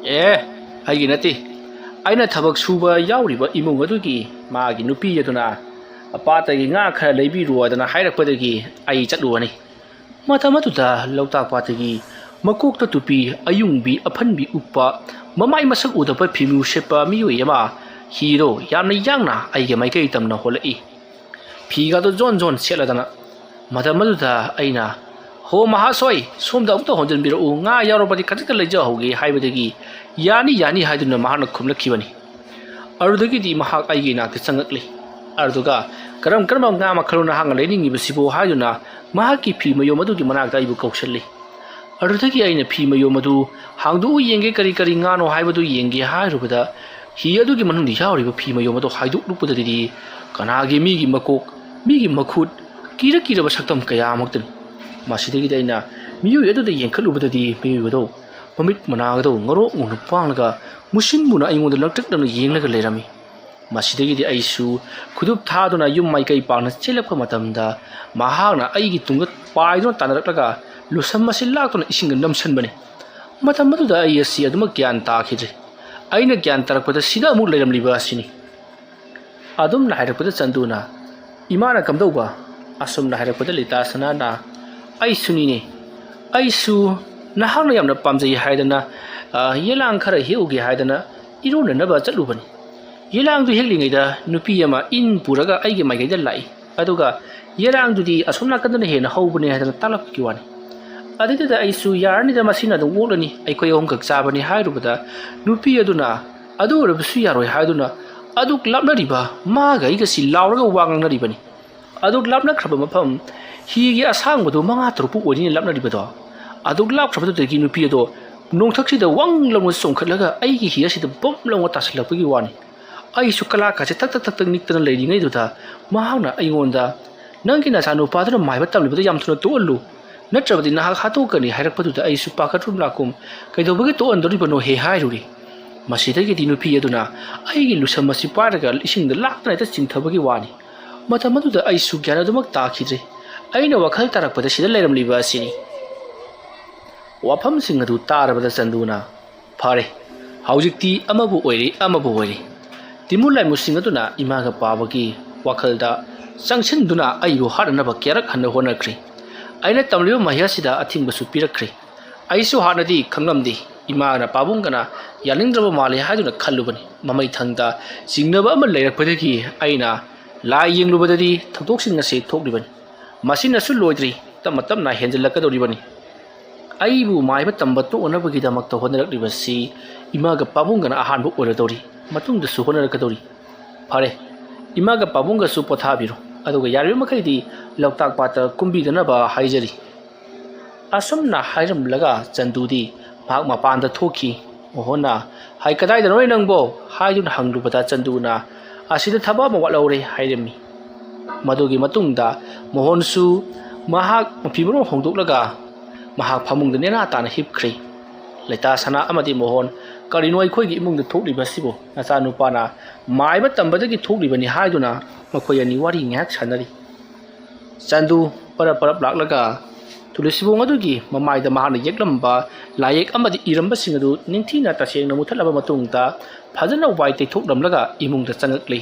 "ꯑꯦ, ꯑꯩꯒꯤ ꯅꯠꯇꯦ꯫ ꯑꯩꯅ ꯊꯕꯛ ꯁꯨꯕ ꯌꯥꯎꯔꯤꯕ ꯏꯃꯨꯡ ꯑꯗꯨꯒꯤ ꯃꯥꯒꯤ ꯅꯨꯄꯤ ꯑꯗꯨꯅ ꯄꯥꯠꯇꯒꯤ ꯉꯥ ꯈꯔ ꯂꯩꯕꯤꯔꯨ ꯍꯥꯏꯗꯅ ꯍꯥꯏꯔꯛꯄꯗꯒꯤ ꯑꯩ ꯆꯠꯂꯨꯕꯅꯤ꯫ ꯃꯇꯝ ꯑꯗꯨꯗ ꯂꯣꯛꯇꯥꯛ ꯄꯥꯠꯇꯒꯤ ꯃꯀꯣꯛꯇ ꯇꯨꯄꯤ, ꯑꯌꯨꯡꯕꯤ, ꯑꯐꯟꯕꯤ ꯎꯞꯄ, ꯃꯃꯥꯏ ꯃꯁꯛ ꯎꯗꯕ ꯐꯤꯃꯨ ꯁꯦꯠꯄ ꯃꯤꯑꯣꯏ ꯑꯃ ꯍꯤꯗꯣ ꯌꯥꯝꯅ ꯌꯥꯡꯅ ꯑꯩꯒꯤ ꯃꯥꯏꯀꯩ ꯇꯝꯅ ꯍꯣꯜꯂꯛꯏ꯫ ꯐꯤꯒꯗꯣ ꯖꯣꯟ ꯖꯣꯟ ꯁꯦꯠꯂꯗꯅ꯫ ꯃꯇꯝ ꯑꯗꯨꯗ ꯑꯩꯅ, "ꯍꯣ ꯃꯍꯥꯁꯣꯏ, ꯁꯣꯝꯗ ꯑꯃꯨꯛꯇ ꯍꯣꯟꯖꯤꯟꯕꯤꯔꯛꯎ, ꯉꯥ ꯌꯥꯎꯔꯕꯗꯤ ꯈꯖꯤꯛꯇ ꯂꯩꯖꯍꯧꯒꯦ" ꯍꯥꯏꯕꯗꯒꯤ, "ꯌꯥꯅꯤ, ꯌꯥꯅꯤ" ꯍꯥꯏꯗꯨꯅ ꯃꯍꯥꯛꯅ ꯈꯨꯝꯂꯛꯈꯤꯕꯅꯤ꯫ ꯑꯗꯨꯗꯒꯤꯗꯤ ꯃꯍꯥꯛ ꯑꯩꯒꯤ ꯏꯅꯥꯛꯇ ꯆꯪꯉꯛꯂꯤ꯫ ꯑꯗꯨꯒ "ꯀꯔꯝ ꯀꯔꯝꯕ ꯉꯥ ꯃꯈꯜꯅꯣ ꯅꯍꯥꯛꯅ ꯂꯩꯅꯤꯡꯉꯤꯕꯁꯤꯕꯨ?" ꯍꯥꯏꯗꯨꯅ ꯃꯍꯥꯛꯀꯤ ꯐꯤ ꯃꯌꯣꯝ ꯑꯗꯨꯒꯤ ꯃꯅꯥꯛꯇ ꯑꯩꯕꯨ ꯀꯧꯁꯤꯜꯂꯤ꯫ ꯑꯗꯨꯗꯒꯤ ꯑꯩꯅ ꯐꯤ ꯃꯌꯣꯝ ꯑꯗꯨ "ꯍꯥꯡꯗꯣꯛꯎ ꯌꯦꯡꯒꯦ, ꯀꯔꯤ ꯀꯔꯤ ꯉꯥꯅꯣ ꯍꯥꯏꯕꯗꯨ ꯌꯦꯡꯒꯦ" ꯍꯥꯏꯔꯨꯕꯗ, ꯍꯤ ꯑꯗꯨꯒꯤ ꯃꯅꯨꯡꯗ ꯌꯥꯎꯔꯤꯕ ꯐꯤ ꯃꯌꯣꯝ ꯑꯗꯨ ꯍꯥꯏꯗꯣꯛꯂꯨꯕꯗꯗꯤ, ꯀꯅꯥꯒꯤ ꯃꯤꯒꯤ ꯃꯀꯣꯛ, ꯃꯤꯒꯤ ꯃꯈꯨꯠ, ꯀꯤꯔ ꯀꯤꯔꯕ ꯁꯛꯇꯝ ꯀꯌꯥ ꯑꯃꯛꯇꯅꯤ꯫ ꯃꯁꯤꯗꯒꯤꯗꯤ ꯑꯩꯅ ꯃꯤꯑꯣꯏ ꯑꯗꯨꯗ ꯌꯦꯡꯈꯠꯂꯨꯕꯗꯗꯤ, ꯃꯤꯑꯣꯏꯕꯗꯣ ꯃꯃꯤꯠ ꯃꯅꯥꯒꯗꯣ ꯉꯧꯔꯣꯛ ꯉꯧꯅ ꯄꯥꯡꯂꯒ ꯃꯨꯁꯤꯟ ꯃꯨꯅ ꯑꯩꯉꯣꯟꯗ ꯂꯪꯇ꯭ꯔꯤꯛ ꯂꯪꯅ ꯌꯦꯡꯂꯒ ꯂꯩꯔꯝꯃꯤ꯫ ꯃꯁꯤꯗꯒꯤꯗꯤ ꯑꯩꯁꯨ ꯈꯨꯗꯨꯞ ꯊꯥꯗꯨꯅ ꯌꯨꯝ ꯃꯥꯏꯀꯩ ꯄꯥꯡꯅ ꯆꯦꯜꯂꯛꯄ ꯃꯇꯝꯗ, ꯃꯍꯥꯛꯅ ꯑꯩꯒꯤ ꯇꯨꯡꯗ ꯄꯥꯏꯗꯨꯅ ꯇꯥꯟꯅꯔꯛꯂꯒ ꯂꯨꯁꯝ ꯑꯁꯤ ꯂꯥꯛꯇꯨꯅ ꯏꯁꯤꯡꯗ ꯅꯝꯁꯤꯟꯕꯅꯤ꯫ ꯃꯇꯝ ꯑꯗꯨꯗ ꯑꯩ ꯑꯁꯤ ꯑꯗꯨꯃꯛ ꯒ꯭ꯌꯥꯟ ꯇꯥꯈꯤꯗ꯭ꯔꯦ꯫ ꯑꯩꯅ ꯒ꯭ꯌꯥꯟ ꯇꯥꯔꯛꯄꯗ ꯁꯤꯗ ꯑꯃꯨꯛ ꯂꯩꯔꯝꯂꯤꯕ ꯑꯁꯤꯅꯤ꯫ ꯑꯗꯨꯝꯅ ꯍꯥꯏꯔꯛꯄꯗ ꯆꯟꯗꯨꯅ, "ꯏꯃꯥꯅ ꯀꯝꯗꯧꯕ?" ꯑꯁꯨꯝꯅ ꯍꯥꯏꯔꯛꯄꯗ ꯂꯤꯇꯥ ꯁꯅꯥꯅ, "ꯑꯩꯁꯨꯅꯤꯅꯦ꯫ ꯑꯩꯁꯨ ꯅꯍꯥꯛꯅ ꯌꯥꯝꯅ ꯄꯥꯝꯖꯩ ꯍꯥꯏꯗꯅ, ꯑ, ꯌꯦꯂꯥꯡ ꯈꯔ ꯍꯦꯛꯎꯒꯦ ꯍꯥꯏꯗꯅ ꯏꯔꯣꯟꯅꯅꯕ ꯆꯠꯂꯨꯕꯅꯤ꯫ ꯌꯦꯂꯥꯡꯗꯨ ꯍꯦꯛꯂꯤꯉꯩꯗ ꯅꯨꯄꯤ ꯑꯃ ꯏꯟ ꯄꯨꯔꯒ ꯑꯩꯒꯤ ꯃꯥꯏꯀꯩꯗ ꯂꯥꯛꯏ꯫ ꯑꯗꯨꯒ ꯌꯦꯂꯥꯡꯗꯨꯗꯤ ꯑꯁꯣꯝ ꯅꯥꯀꯟꯗꯅ ꯍꯦꯟꯅ ꯍꯧꯕꯅꯦ ꯍꯥꯏꯗꯅ ꯇꯥꯛꯂꯛꯄꯒꯤ ꯋꯥꯅꯤ꯫ ꯑꯗꯨꯗꯨꯗ ꯑꯩꯁꯨ 'ꯌꯥꯔꯅꯤꯗ, ꯃꯁꯤꯅ ꯑꯗꯨꯝ ꯑꯣꯛꯂꯅꯤ, ꯑꯩꯈꯣꯏ ꯑꯍꯨꯝꯈꯛ ꯆꯥꯕꯅꯤ' ꯍꯥꯏꯔꯨꯕꯗ, ꯅꯨꯄꯤ ꯑꯗꯨꯅ 'ꯑꯗꯨ ꯑꯣꯏꯔꯕꯁꯨ ꯌꯥꯔꯣꯏ' ꯍꯥꯏꯗꯨꯅ ꯑꯗꯨꯛ ꯂꯥꯞꯅꯔꯤꯕ ꯃꯥꯒ ꯑꯩꯒꯁꯤ ꯂꯥꯎꯔꯒ ꯋꯥ ꯉꯥꯡꯅꯔꯤꯕꯅꯤ꯫ ꯑꯗꯨꯛ ꯂꯥꯞꯅꯈ꯭ꯔꯕ ꯃꯐꯝ, ꯍꯤꯒꯤ ꯑꯁꯥꯡꯕꯗꯨ ꯃꯉꯥ ꯇꯔꯨꯛꯄꯨ ꯑꯣꯏꯔꯤꯅ ꯂꯥꯞꯅꯔꯤꯕꯗꯣ꯫ ꯑꯗꯨꯛ ꯂꯥꯞꯈ꯭ꯔꯕꯗꯨꯗꯒꯤ ꯅꯨꯄꯤ ꯑꯗꯣ ꯅꯣꯡꯊꯛꯁꯤꯗ ꯋꯪ ꯂꯥꯎꯅ ꯆꯣꯡꯈꯠꯂꯒ ꯑꯩꯒꯤ ꯍꯤ ꯑꯁꯤꯗ ꯕꯝ ꯂꯥꯎꯅ ꯇꯥꯁꯤꯜꯂꯛꯄꯒꯤ ꯋꯥꯅꯤ꯫ ꯑꯩꯁꯨ ꯀꯂꯥꯀꯥꯁꯦ ꯊꯛ ꯊꯛ ꯊꯛ ꯊꯛ ꯅꯤꯛꯇꯅ ꯂꯩꯔꯤꯉꯩꯗꯨꯗ, ꯃꯍꯥꯛꯅ ꯑꯩꯉꯣꯟꯗ, "ꯅꯪꯒꯤ ꯅꯆꯥꯅꯨꯄꯥꯗꯨꯅ ꯃꯥꯏꯕ ꯇꯝꯂꯤꯕꯗꯨ ꯌꯥꯝ ꯊꯨꯅ ꯇꯣꯛꯍꯜꯂꯨ, ꯅꯠꯇ꯭ꯔꯕꯗꯤ ꯅꯍꯥꯛ ꯍꯥꯠꯇꯣꯛꯀꯅꯤ" ꯍꯥꯏꯔꯛꯄꯗꯨꯗ ꯑꯩꯁꯨ ꯄꯥꯈꯠꯂꯨꯝ ꯂꯥꯛꯀꯨꯝ, "ꯀꯩꯗꯧꯕꯒꯤ ꯇꯣꯛꯍꯟꯗꯣꯔꯤꯕꯅꯣ ꯍꯦ?" ꯍꯥꯏꯔꯨꯔꯦ꯫ ꯃꯁꯤꯗꯒꯤꯗꯤ ꯅꯨꯄꯤ ꯑꯗꯨꯅ ꯑꯩꯒꯤ ꯂꯨꯁꯝ ꯑꯁꯤ ꯄꯥꯏꯔꯒ ꯏꯁꯤꯡꯗ ꯂꯥꯛꯇꯅ ꯍꯦꯛꯇ ꯆꯤꯡꯊꯕꯒꯤ ꯋꯥꯅꯤ꯫ ꯃꯇꯝ ꯑꯗꯨꯗ ꯑꯩꯁꯨ ꯒ꯭ꯌꯥꯟ ꯑꯗꯨꯃꯛ ꯇꯥꯈꯤꯗ꯭ꯔꯦ꯫ ꯑꯩꯅ ꯋꯥꯈꯜ ꯇꯥꯔꯛꯄꯗ ꯁꯤꯗ ꯂꯩꯔꯝꯂꯤꯕ ꯑꯁꯤꯅꯤ꯫ ꯋꯥꯐꯝꯁꯤꯡ ꯑꯗꯨ ꯇꯥꯔꯕꯗ ꯆꯟꯗꯨꯅ, "ꯐꯔꯦ, ꯍꯧꯖꯤꯛꯇꯤ ꯑꯃꯕꯨ ꯑꯣꯏꯔꯦ, ꯑꯃꯕꯨ ꯑꯣꯏꯔꯦ꯫ ꯇꯤꯃꯨ ꯂꯥꯏꯃꯨꯁꯤꯡ ꯑꯗꯨꯅ ꯏꯃꯥꯒ ꯄꯥꯕꯒꯤ ꯋꯥꯈꯜꯗ ꯆꯪꯁꯤꯟꯗꯨꯅ ꯑꯩꯕꯨ ꯍꯥꯠꯅꯅꯕ ꯀꯌꯥꯔꯛ ꯍꯟꯅ ꯍꯣꯠꯅꯈ꯭ꯔꯦ꯫ ꯑꯩꯅ ꯇꯝꯂꯤꯕ ꯃꯍꯩ ꯑꯁꯤꯗ ꯑꯊꯤꯡꯕꯁꯨ ꯄꯤꯔꯛꯈ꯭ꯔꯦ꯫ ꯑꯩꯁꯨ ꯍꯥꯟꯅꯗꯤ ꯈꯪꯂꯝꯗꯦ꯫ ꯏꯃꯥꯒꯅ ꯄꯥꯕꯨꯡꯒꯅ ꯌꯥꯅꯤꯡꯗ꯭ꯔꯕ ꯃꯥꯜꯂꯦ ꯍꯥꯏꯗꯨꯅ ꯈꯜꯂꯨꯕꯅꯤ꯫ ꯃꯃꯩꯊꯪꯗ ꯆꯤꯡꯅꯕ ꯑꯃ ꯂꯩꯔꯛꯄꯗꯒꯤ ꯑꯩꯅ ꯂꯥꯏ ꯌꯦꯡꯂꯨꯕꯗꯒꯤ ꯊꯧꯗꯣꯛꯁꯤꯡ ꯑꯁꯤ ꯊꯣꯛꯂꯤꯕꯅꯤ꯫ ꯃꯁꯤꯅꯁꯨ ꯂꯣꯏꯗ꯭ꯔꯤ, ꯇꯞꯅ ꯇꯞꯅ ꯍꯦꯟꯖꯤꯜꯂꯛꯀꯗꯧꯔꯤꯕꯅꯤ꯫ ꯑꯩꯕꯨ ꯃꯥꯏꯕ ꯇꯝꯕ ꯇꯣꯛꯅꯅꯕꯒꯤꯗꯃꯛꯇ ꯍꯣꯠꯅꯔꯛꯂꯤꯕꯁꯤ ꯏꯃꯥꯒ ꯄꯥꯕꯨꯡꯒꯅ ꯑꯍꯥꯟꯕ ꯑꯣꯏꯔꯗꯧꯔꯤ, ꯃꯇꯨꯡꯗꯁꯨ ꯍꯣꯠꯅꯔꯛꯀꯗꯧꯔꯤ꯫ ꯐꯔꯦ, ꯏꯃꯥꯒ ꯄꯥꯕꯨꯡꯒꯁꯨ ꯄꯣꯊꯥꯕꯤꯔꯣ, ꯑꯗꯨꯒ ꯌꯥꯔꯤꯕ ꯃꯈꯩꯗꯤ ꯂꯣꯛꯇꯥꯛ ꯄꯥꯠꯇ ꯀꯨꯝꯕꯤꯗꯅꯕ ꯍꯥꯏꯖꯔꯤ꯫ ꯑꯁꯨꯝꯅ ꯍꯥꯏꯔꯝꯂꯒ ꯆꯟꯗꯨꯗꯤ ꯃꯍꯥꯛ ꯃꯄꯥꯟꯗ ꯊꯣꯛꯈꯤ꯫ ꯃꯣꯍꯣꯟꯅ, "ꯍꯥꯏ, ꯀꯗꯥꯏꯗꯅꯣ ꯅꯪꯕꯣ?" ꯍꯥꯏꯗꯨꯅ ꯍꯪꯂꯨꯕꯗ ꯆꯟꯗꯨꯅ, "ꯑꯁꯤꯗ ꯊꯕꯛ ꯑꯃ ꯋꯥꯠꯍꯧꯔꯦ" ꯍꯥꯏꯔꯝꯃꯤ꯫ ꯃꯗꯨꯒꯤ ꯃꯇꯨꯡꯗ ꯃꯣꯍꯣꯟꯁꯨ ꯃꯍꯥꯛ ꯃꯐꯤ ꯃꯔꯣꯟ ꯍꯣꯡꯗꯣꯛꯂꯒ ꯃꯍꯥꯛ ꯐꯃꯨꯡꯗ ꯅꯦꯅꯥ ꯇꯥꯅ ꯍꯤꯞꯈ꯭ꯔꯦ꯫ ꯂꯩꯇꯥ ꯁꯅꯥ ꯑꯃꯗꯤ ꯃꯣꯍꯣꯟ, "ꯀꯔꯤꯅꯣ ꯑꯩꯈꯣꯏꯒꯤ ꯏꯃꯨꯡꯗ ꯊꯣꯛꯂꯤꯕꯁꯤꯕꯨ? ꯅꯆꯥꯅꯨꯄꯥꯅ ꯃꯥꯏꯕ ꯇꯝꯕꯗꯒꯤ ꯊꯣꯛꯂꯤꯕꯅꯤ" ꯍꯥꯏꯗꯨꯅ ꯃꯈꯣꯏ ꯑꯅꯤ ꯋꯥꯔꯤ ꯉꯥꯏꯍꯥꯛ ꯁꯥꯟꯅꯔꯤ꯫ ꯆꯟꯗꯨ ꯄꯔꯞ ꯄꯔꯞ ꯂꯥꯛꯂꯒ ꯇꯨꯂꯁꯤꯕꯣꯡ ꯑꯗꯨꯒꯤ ꯃꯃꯥꯏꯗ ꯃꯍꯥꯛꯅ ꯌꯦꯛꯂꯝꯕ ꯂꯥꯏꯌꯦꯛ ꯑꯃꯗꯤ ꯏꯔꯝꯕꯁꯤꯡ ꯑꯗꯨ ꯅꯤꯡꯊꯤꯅ ꯇꯁꯦꯡꯅ ꯃꯨꯊꯠꯂꯕ ꯃꯇꯨꯡꯗ ꯐꯖꯅ ꯋꯥꯏ ꯇꯩꯊꯣꯛꯂꯝꯂꯒ ꯏꯃꯨꯡꯗ ꯆꯪꯉꯛꯂꯤ꯫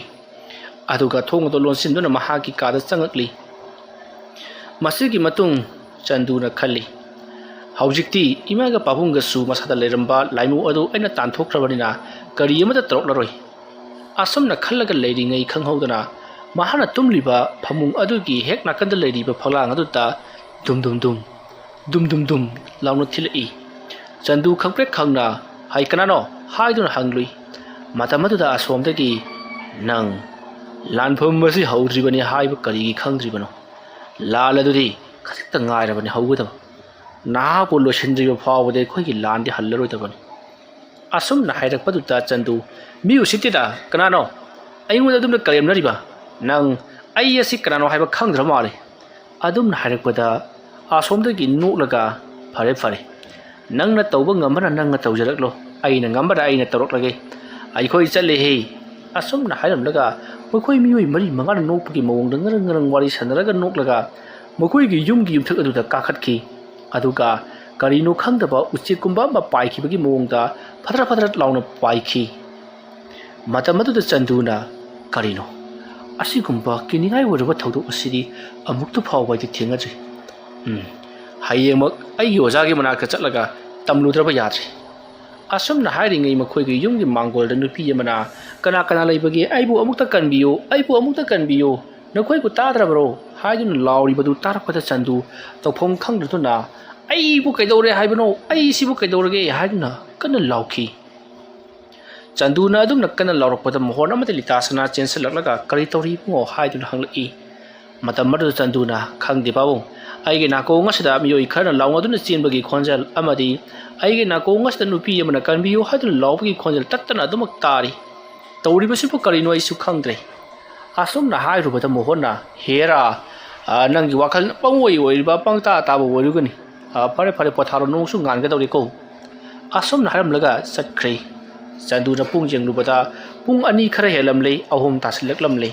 ꯑꯗꯨꯒ ꯊꯣꯡ ꯑꯗꯨ ꯂꯣꯟꯁꯤꯟꯗꯨꯅ ꯃꯍꯥꯛꯀꯤ ꯀꯥꯗ ꯆꯪꯉꯛꯂꯤ꯫ ꯃꯁꯤꯒꯤ ꯃꯇꯨꯡ ꯆꯟꯗꯨꯅ ꯈꯜꯂꯤ, "ꯍꯧꯖꯤꯛꯇꯤ ꯏꯃꯥꯒ ꯄꯥꯕꯨꯡꯒꯁꯨ ꯃꯁꯥꯗ ꯂꯩꯔꯝꯕ ꯂꯥꯏꯃꯨ ꯑꯗꯨ ꯑꯩꯅ ꯇꯥꯟꯊꯣꯛꯈ꯭ꯔꯕꯅꯤꯅ ꯀꯔꯤ ꯑꯃꯠꯇ ꯇꯧꯔꯛꯂꯔꯣꯏ"꯫ ꯑꯁꯨꯝꯅ ꯈꯜꯂꯒ ꯂꯩꯔꯤꯉꯩ ꯈꯪꯍꯧꯗꯅ ꯃꯍꯥꯛꯅ ꯇꯨꯝꯂꯤꯕ ꯐꯃꯨꯡ ꯑꯗꯨꯒꯤ ꯍꯦꯛ ꯅꯥꯀꯟꯗ ꯂꯩꯔꯤꯕ ꯐꯛꯂꯥꯡ ꯑꯗꯨꯗ ꯗꯨꯝ ꯗꯨꯝ ꯗꯨꯝ, ꯗꯨꯝ ꯗꯨꯝ ꯗꯨꯝ ꯂꯥꯎꯅ ꯊꯤꯜꯂꯛꯏ꯫ ꯆꯟꯗꯨ ꯈꯪꯄ꯭ꯔꯦꯛ ꯈꯪꯅ, "ꯍꯥꯏ, ꯀꯅꯥꯅꯣ?" ꯍꯥꯏꯗꯨꯅ ꯍꯪꯂꯨꯏ꯫ ꯃꯇꯝ ꯑꯗꯨꯗ ꯑꯁꯣꯝꯗꯒꯤ, "ꯅꯪ ꯂꯥꯟꯐꯝ ꯑꯁꯤ ꯍꯧꯗ꯭ꯔꯤꯕꯅꯤ ꯍꯥꯏꯕ ꯀꯔꯤꯒꯤ ꯈꯪꯗ꯭ꯔꯤꯕꯅꯣ? ꯂꯥꯟ ꯑꯗꯨꯗꯤ ꯈꯖꯤꯛꯇ ꯉꯥꯏꯔꯕꯅꯤ ꯍꯧꯒꯗꯕ꯫ ꯅꯍꯥꯛꯄꯨ ꯂꯣꯏꯁꯤꯟꯗ꯭ꯔꯤꯕ ꯐꯥꯎꯕꯗꯤ ꯑꯩꯈꯣꯏꯒꯤ ꯂꯥꯟꯗꯤ ꯍꯜꯂꯔꯣꯏꯗꯕꯅꯤ"꯫ ꯑꯁꯨꯝꯅ ꯍꯥꯏꯔꯛꯄꯗꯨꯗ ꯆꯟꯗꯨ, "ꯃꯤ ꯎꯁꯤꯠꯇꯦꯗ, ꯀꯅꯥꯅꯣ ꯑꯩꯉꯣꯟꯗ ꯑꯗꯨꯝꯅ ꯀꯔꯦꯝꯅꯔꯤꯕ? ꯅꯪ ꯑꯩ ꯑꯁꯤ ꯀꯅꯥꯅꯣ ꯍꯥꯏꯕ ꯈꯪꯗ꯭ꯔ ꯃꯥꯜꯂꯦ"꯫ ꯑꯗꯨꯝꯅ ꯍꯥꯏꯔꯛꯄꯗ ꯑꯁꯣꯝꯗꯒꯤ ꯅꯣꯛꯂꯒ, "ꯐꯔꯦ, ꯐꯔꯦ, ꯅꯪꯅ ꯇꯧꯕ ꯉꯝꯕꯅ ꯅꯪꯅ ꯇꯧꯖꯔꯛꯂꯣ, ꯑꯩꯅ ꯉꯝꯕꯅ ꯑꯩꯅ ꯇꯧꯔꯛꯂꯒꯦ꯫ ꯑꯩꯈꯣꯏ ꯆꯠꯂꯦꯍꯦ"꯫ ꯑꯁꯨꯝꯅ ꯍꯥꯏꯔꯝꯂꯒ ꯃꯈꯣꯏ ꯃꯤꯑꯣꯏ ꯃꯔꯤ ꯃꯉꯥꯅ ꯅꯣꯛꯄꯒꯤ ꯃꯑꯣꯡꯗ ꯉꯔꯪ ꯉꯔꯪ ꯋꯥꯔꯤ ꯁꯥꯟꯅꯔꯒ ꯅꯣꯛꯂꯒ ꯃꯈꯣꯏꯒꯤ ꯌꯨꯝꯒꯤ ꯌꯨꯝꯊꯛ ꯑꯗꯨꯗ ꯀꯥꯈꯠꯈꯤ꯫ ꯑꯗꯨꯒ ꯀꯔꯤꯅꯣ ꯈꯪꯗꯕ ꯎꯆꯦꯛꯀꯨꯝꯕ ꯑꯃ ꯄꯥꯏꯈꯤꯕꯒꯤ ꯃꯑꯣꯡꯗ ꯐꯗ꯭ꯔꯠ ꯐꯗ꯭ꯔꯠ ꯂꯥꯎꯅ ꯄꯥꯏꯈꯤ꯫ ꯃꯇꯝ ꯑꯗꯨꯗ ꯆꯟꯗꯨꯅ, "ꯀꯔꯤꯅꯣ? ꯑꯁꯤꯒꯨꯝꯕ ꯀꯤꯅꯤꯡꯉꯥꯏ ꯑꯣꯏꯔꯕ ꯊꯧꯗꯣꯛ ꯑꯁꯤꯗꯤ ꯑꯃꯨꯛꯇ ꯐꯥꯎꯕ ꯑꯩꯗꯤ ꯊꯦꯡꯅꯗ꯭ꯔꯤ꯫ ꯎꯝ, ꯍꯌꯦꯡꯃꯛ ꯑꯩꯒꯤ ꯑꯣꯖꯥꯒꯤ ꯃꯅꯥꯛꯇ ꯆꯠꯂꯒ ꯇꯝꯂꯨꯗ꯭ꯔꯕ ꯌꯥꯗ꯭ꯔꯦ"꯫ ꯑꯁꯨꯝꯅ ꯍꯥꯏꯔꯤꯉꯩ ꯃꯈꯣꯏꯒꯤ ꯌꯨꯝꯒꯤ ꯃꯥꯡꯒꯣꯜꯗ ꯅꯨꯄꯤ ꯑꯃꯅ, "ꯀꯅꯥ ꯀꯅꯥ ꯂꯩꯕꯒꯦ? ꯑꯩꯕꯨ ꯑꯃꯨꯛꯇ ꯀꯟꯕꯤꯌꯨ, ꯑꯩꯕꯨ ꯑꯃꯨꯛꯇ ꯀꯟꯕꯤꯌꯨ, ꯅꯈꯣꯏꯕꯨ ꯇꯥꯗ꯭ꯔꯕꯔꯣ?" ꯍꯥꯏꯗꯨꯅ ꯂꯥꯎꯔꯤꯕꯗꯨ ꯇꯥꯔꯛꯄꯗ ꯆꯟꯗꯨ ꯇꯧꯐꯝ ꯈꯪꯗꯗꯨꯅ, "ꯑꯩꯕꯨ ꯀꯩꯗꯧꯔꯦ ꯍꯥꯏꯕꯅꯣ? ꯑꯩꯁꯤꯕꯨ ꯀꯩꯗꯧꯔꯒꯦ?" ꯍꯥꯏꯗꯨꯅ ꯀꯟꯅ ꯂꯥꯎꯈꯤ꯫ ꯆꯟꯗꯨꯅ ꯑꯗꯨꯝꯅ ꯀꯟꯅ ꯂꯥꯎꯔꯛꯄꯗ ꯃꯣꯍꯣꯟ ꯑꯃꯗꯤ ꯂꯤꯇꯥꯁꯅꯥ ꯆꯦꯟꯁꯤꯜꯂꯛꯂꯒ, "ꯀꯔꯤ ꯇꯧꯔꯤ ꯏꯕꯨꯡꯉꯣ?" ꯍꯥꯏꯗꯨꯅ ꯍꯪꯂꯛꯏ꯫ ꯃꯇꯝ ꯑꯗꯨꯗ ꯆꯟꯗꯨꯅ, "ꯈꯪꯗꯦ ꯄꯥꯕꯨꯡ, ꯑꯩꯒꯤ ꯅꯥꯀꯣꯡ ꯑꯁꯤꯗ ꯃꯤꯑꯣꯏ ꯈꯔꯅ ꯂꯥꯎꯅꯗꯨꯅ ꯆꯦꯟꯕꯒꯤ ꯈꯣꯟꯖꯦꯜ ꯑꯃꯗꯤ ꯑꯩꯒꯤ ꯅꯥꯀꯣꯡ ꯑꯁꯤꯗ ꯅꯨꯄꯤ ꯑꯃꯅ ꯀꯟꯕꯤꯌꯨ ꯍꯥꯏꯗꯨꯅ ꯂꯥꯎꯕꯒꯤ ꯈꯣꯟꯖꯦꯜ ꯇꯠꯇꯅ ꯑꯗꯨꯃꯛ ꯇꯥꯔꯤ꯫ ꯇꯧꯔꯤꯕꯁꯤꯕꯨ ꯀꯔꯤꯅꯣ ꯑꯩꯁꯨ ꯈꯪꯗ꯭ꯔꯦ"꯫ ꯑꯁꯨꯝꯅ ꯍꯥꯏꯔꯨꯕꯗ ꯃꯣꯍꯣꯟꯅ, "ꯍꯦꯔꯥ, ꯑ, ꯅꯪꯒꯤ ꯋꯥꯈꯜ ꯄꯪꯑꯣꯏ ꯑꯣꯏꯔꯤꯕ, ꯄꯪꯇꯥ ꯇꯥꯕ ꯑꯣꯏꯔꯨꯒꯅꯤ꯫ ꯑ, ꯐꯔꯦ, ꯐꯔꯦ, ꯄꯣꯊꯥꯔꯣ, ꯅꯣꯡꯁꯨ ꯉꯥꯟꯒꯗꯧꯔꯦꯀꯣ"꯫ ꯑꯁꯨꯝꯅ ꯍꯥꯏꯔꯝꯂꯒ ꯆꯠꯈ꯭ꯔꯦ꯫ ꯆꯟꯗꯨꯅ ꯄꯨꯡ ꯌꯦꯡꯂꯨꯕꯗ ꯄꯨꯡ ꯑꯅꯤ ꯈꯔ ꯍꯦꯜꯂꯝꯂꯦ, ꯑꯍꯨꯝ ꯇꯥꯁꯤꯜꯂꯛꯂꯝꯂꯦ꯫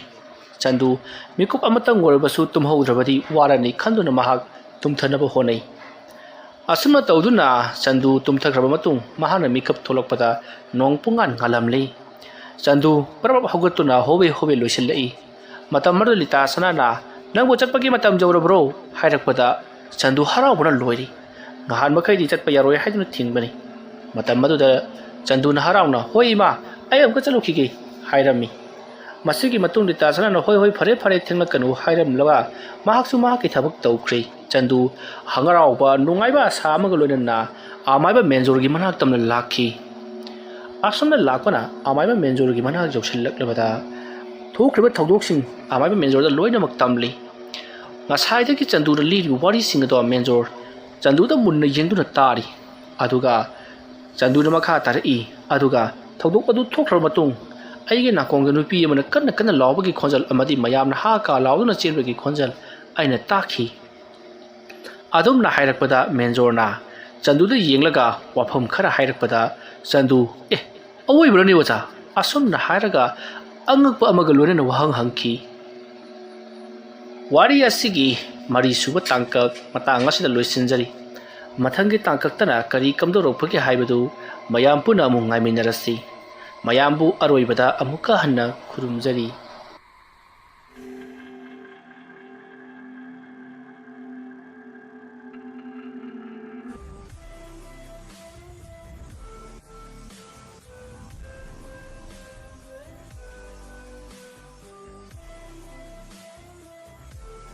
ꯆꯟꯗꯨ ꯃꯤꯀꯨꯞ ꯑꯃꯇꯪ ꯑꯣꯏꯔꯕꯁꯨ ꯇꯨꯝꯍꯧꯗ꯭ꯔꯕꯗꯤ ꯋꯥꯔꯅꯤ ꯈꯟꯗꯨꯅ ꯃꯍꯥꯛ ꯇꯨꯝꯊꯅꯕ ꯍꯣꯠꯅꯩ꯫ ꯑꯁꯨꯝꯅ ꯇꯧꯗꯨꯅ ꯆꯟꯗꯨ ꯇꯨꯝꯊꯈ꯭ꯔꯕ ꯃꯇꯨꯡ ꯃꯍꯥꯛꯅ ꯃꯤꯀꯞ ꯊꯣꯛꯂꯛꯄꯗ ꯅꯣꯡ ꯄꯨꯡꯉꯥꯟ ꯉꯥꯜꯂꯝꯂꯤ꯫ ꯆꯟꯗꯨ ꯄꯔꯞ ꯍꯧꯒꯠꯇꯨꯅ ꯍꯣꯕꯦ ꯍꯣꯕꯦ ꯂꯣꯏꯁꯤꯜꯂꯛꯏ꯫ ꯃꯇꯝ ꯑꯗꯨꯗ ꯂꯤꯇꯥ ꯁꯅꯥꯅ, "ꯅꯪꯕꯨ ꯆꯠꯄꯒꯤ ꯃꯇꯝ ꯌꯧꯔꯕ꯭ꯔꯣ?" ꯍꯥꯏꯔꯛꯄꯗ ꯆꯟꯗꯨ ꯍꯔꯥꯎꯕꯅ ꯂꯣꯏꯔꯤ꯫ ꯉꯍꯥꯟ ꯃꯈꯩꯗꯤ ꯆꯠꯄ ꯌꯥꯔꯣꯏ ꯍꯥꯏꯗꯨꯅ ꯊꯤꯡꯕꯅꯤ꯫ ꯃꯇꯝ ꯑꯗꯨꯗ ꯆꯟꯗꯨꯅ ꯍꯔꯥꯎꯅ, "ꯍꯣꯏ ꯏꯃꯥ, ꯑꯩ ꯑꯃꯨꯛꯀ ꯆꯠꯂꯨꯈꯤꯒꯦ" ꯍꯥꯏꯔꯝꯃꯤ꯫ ꯃꯁꯤꯒꯤ ꯃꯇꯨꯡ ꯂꯤꯇꯥ ꯁꯅꯥꯅ, "ꯍꯣꯏ, ꯍꯣꯏ, ꯐꯔꯦ, ꯐꯔꯦ, ꯊꯦꯡꯂꯛꯀꯅꯨ" ꯍꯥꯏꯔꯝꯂꯒ ꯃꯍꯥꯛꯁꯨ ꯃꯍꯥꯛꯀꯤ ꯊꯕꯛ ꯇꯧꯈ꯭ꯔꯦ꯫ ꯆꯟꯗꯨ ꯍꯪꯒꯔꯥꯎꯕ, ꯅꯨꯡꯉꯥꯏꯕ ꯑꯁꯥ ꯑꯃꯒ ꯂꯣꯏꯅꯅ ꯑꯃꯥꯏꯕ ꯃꯦꯟꯖꯣꯔꯒꯤ ꯃꯅꯥꯛꯇ ꯑꯃꯅ ꯂꯥꯛꯈꯤ꯫ ꯑꯁꯨꯝꯅ ꯂꯥꯛꯄꯅ ꯑꯃꯥꯏꯕ ꯃꯦꯟꯖꯣꯔꯒꯤ ꯃꯅꯥꯛ ꯌꯧꯁꯤꯜꯂꯛꯂꯕꯗ ꯊꯣꯛꯈ꯭ꯔꯤꯕ ꯊꯧꯗꯣꯛꯁꯤꯡ ꯑꯃꯥꯏꯕ ꯃꯦꯟꯖꯣꯔꯗ ꯂꯣꯏꯅꯃꯛ ꯇꯝꯂꯤ꯫ ꯉꯁꯥꯏꯗꯒꯤ ꯆꯟꯗꯨꯅ ꯂꯤꯔꯤꯕ ꯋꯥꯔꯤꯁꯤꯡ ꯑꯗꯣ ꯃꯦꯟꯖꯣꯔ ꯆꯟꯗꯨꯗ ꯃꯨꯟꯅ ꯌꯦꯡꯗꯨꯅ ꯇꯥꯔꯤ꯫ ꯑꯗꯨꯒ ꯆꯟꯗꯨꯅ ꯃꯈꯥ ꯇꯥꯔꯛꯏ꯫ ꯑꯗꯨꯒ ꯊꯧꯗꯣꯛ ꯑꯗꯨ ꯊꯣꯛꯈ꯭ꯔꯕ ꯃꯇꯨꯡ ꯑꯩꯒꯤ ꯅꯥꯀꯣꯡꯗ ꯅꯨꯄꯤ ꯑꯃꯅ ꯀꯟꯅ ꯀꯟꯅ ꯂꯥꯎꯕꯒꯤ ꯈꯣꯟꯖꯦꯜ ꯑꯃꯗꯤ ꯃꯌꯥꯝꯅ ꯍꯥ ꯀꯥ ꯂꯥꯎꯗꯨꯅ ꯆꯦꯟꯕꯒꯤ ꯈꯣꯟꯖꯦꯜ ꯑꯩꯅ ꯇꯥꯈꯤ꯫ ꯑꯗꯨꯝꯅ ꯍꯥꯏꯔꯛꯄꯗ ꯃꯦꯟꯖꯣꯔꯅ ꯆꯟꯗꯨꯗ ꯌꯦꯡꯂꯒ ꯋꯥꯐꯝ ꯈꯔ ꯍꯥꯏꯔꯛꯄꯗ ꯆꯟꯗꯨ, "ꯑꯦ, ꯑꯋꯣꯏꯕꯔꯅꯦ ꯑꯣꯖꯥ?" ꯑꯁꯨꯝꯅ ꯍꯥꯏꯔꯒ ꯑꯉꯛꯄ ꯑꯃꯒ ꯂꯣꯏꯅꯅ ꯋꯥꯍꯪ ꯍꯪꯈꯤ꯫ ꯋꯥꯔꯤ ꯑꯁꯤꯒꯤ ꯃꯔꯤꯁꯨꯕ ꯇꯥꯡꯀꯛ ꯃꯇꯥꯡ ꯑꯁꯤꯗ ꯂꯣꯏꯁꯤꯟꯖꯔꯤ꯫ ꯃꯊꯪꯒꯤ ꯇꯥꯡꯀꯛꯇꯅ ꯀꯔꯤ ꯀꯝꯗꯧꯔꯛꯄꯒꯦ ꯍꯥꯏꯕꯗꯨ ꯃꯌꯥꯝ ꯄꯨꯟꯅ ꯑꯃꯨꯛ ꯉꯥꯏꯃꯤꯟꯅꯔꯁꯤ꯫ ꯃꯌꯥꯝꯕꯨ ꯑꯔꯣꯏꯕꯗ ꯑꯃꯨꯛꯀ ꯍꯟꯅ ꯈꯨꯔꯨꯝꯖꯔꯤ꯫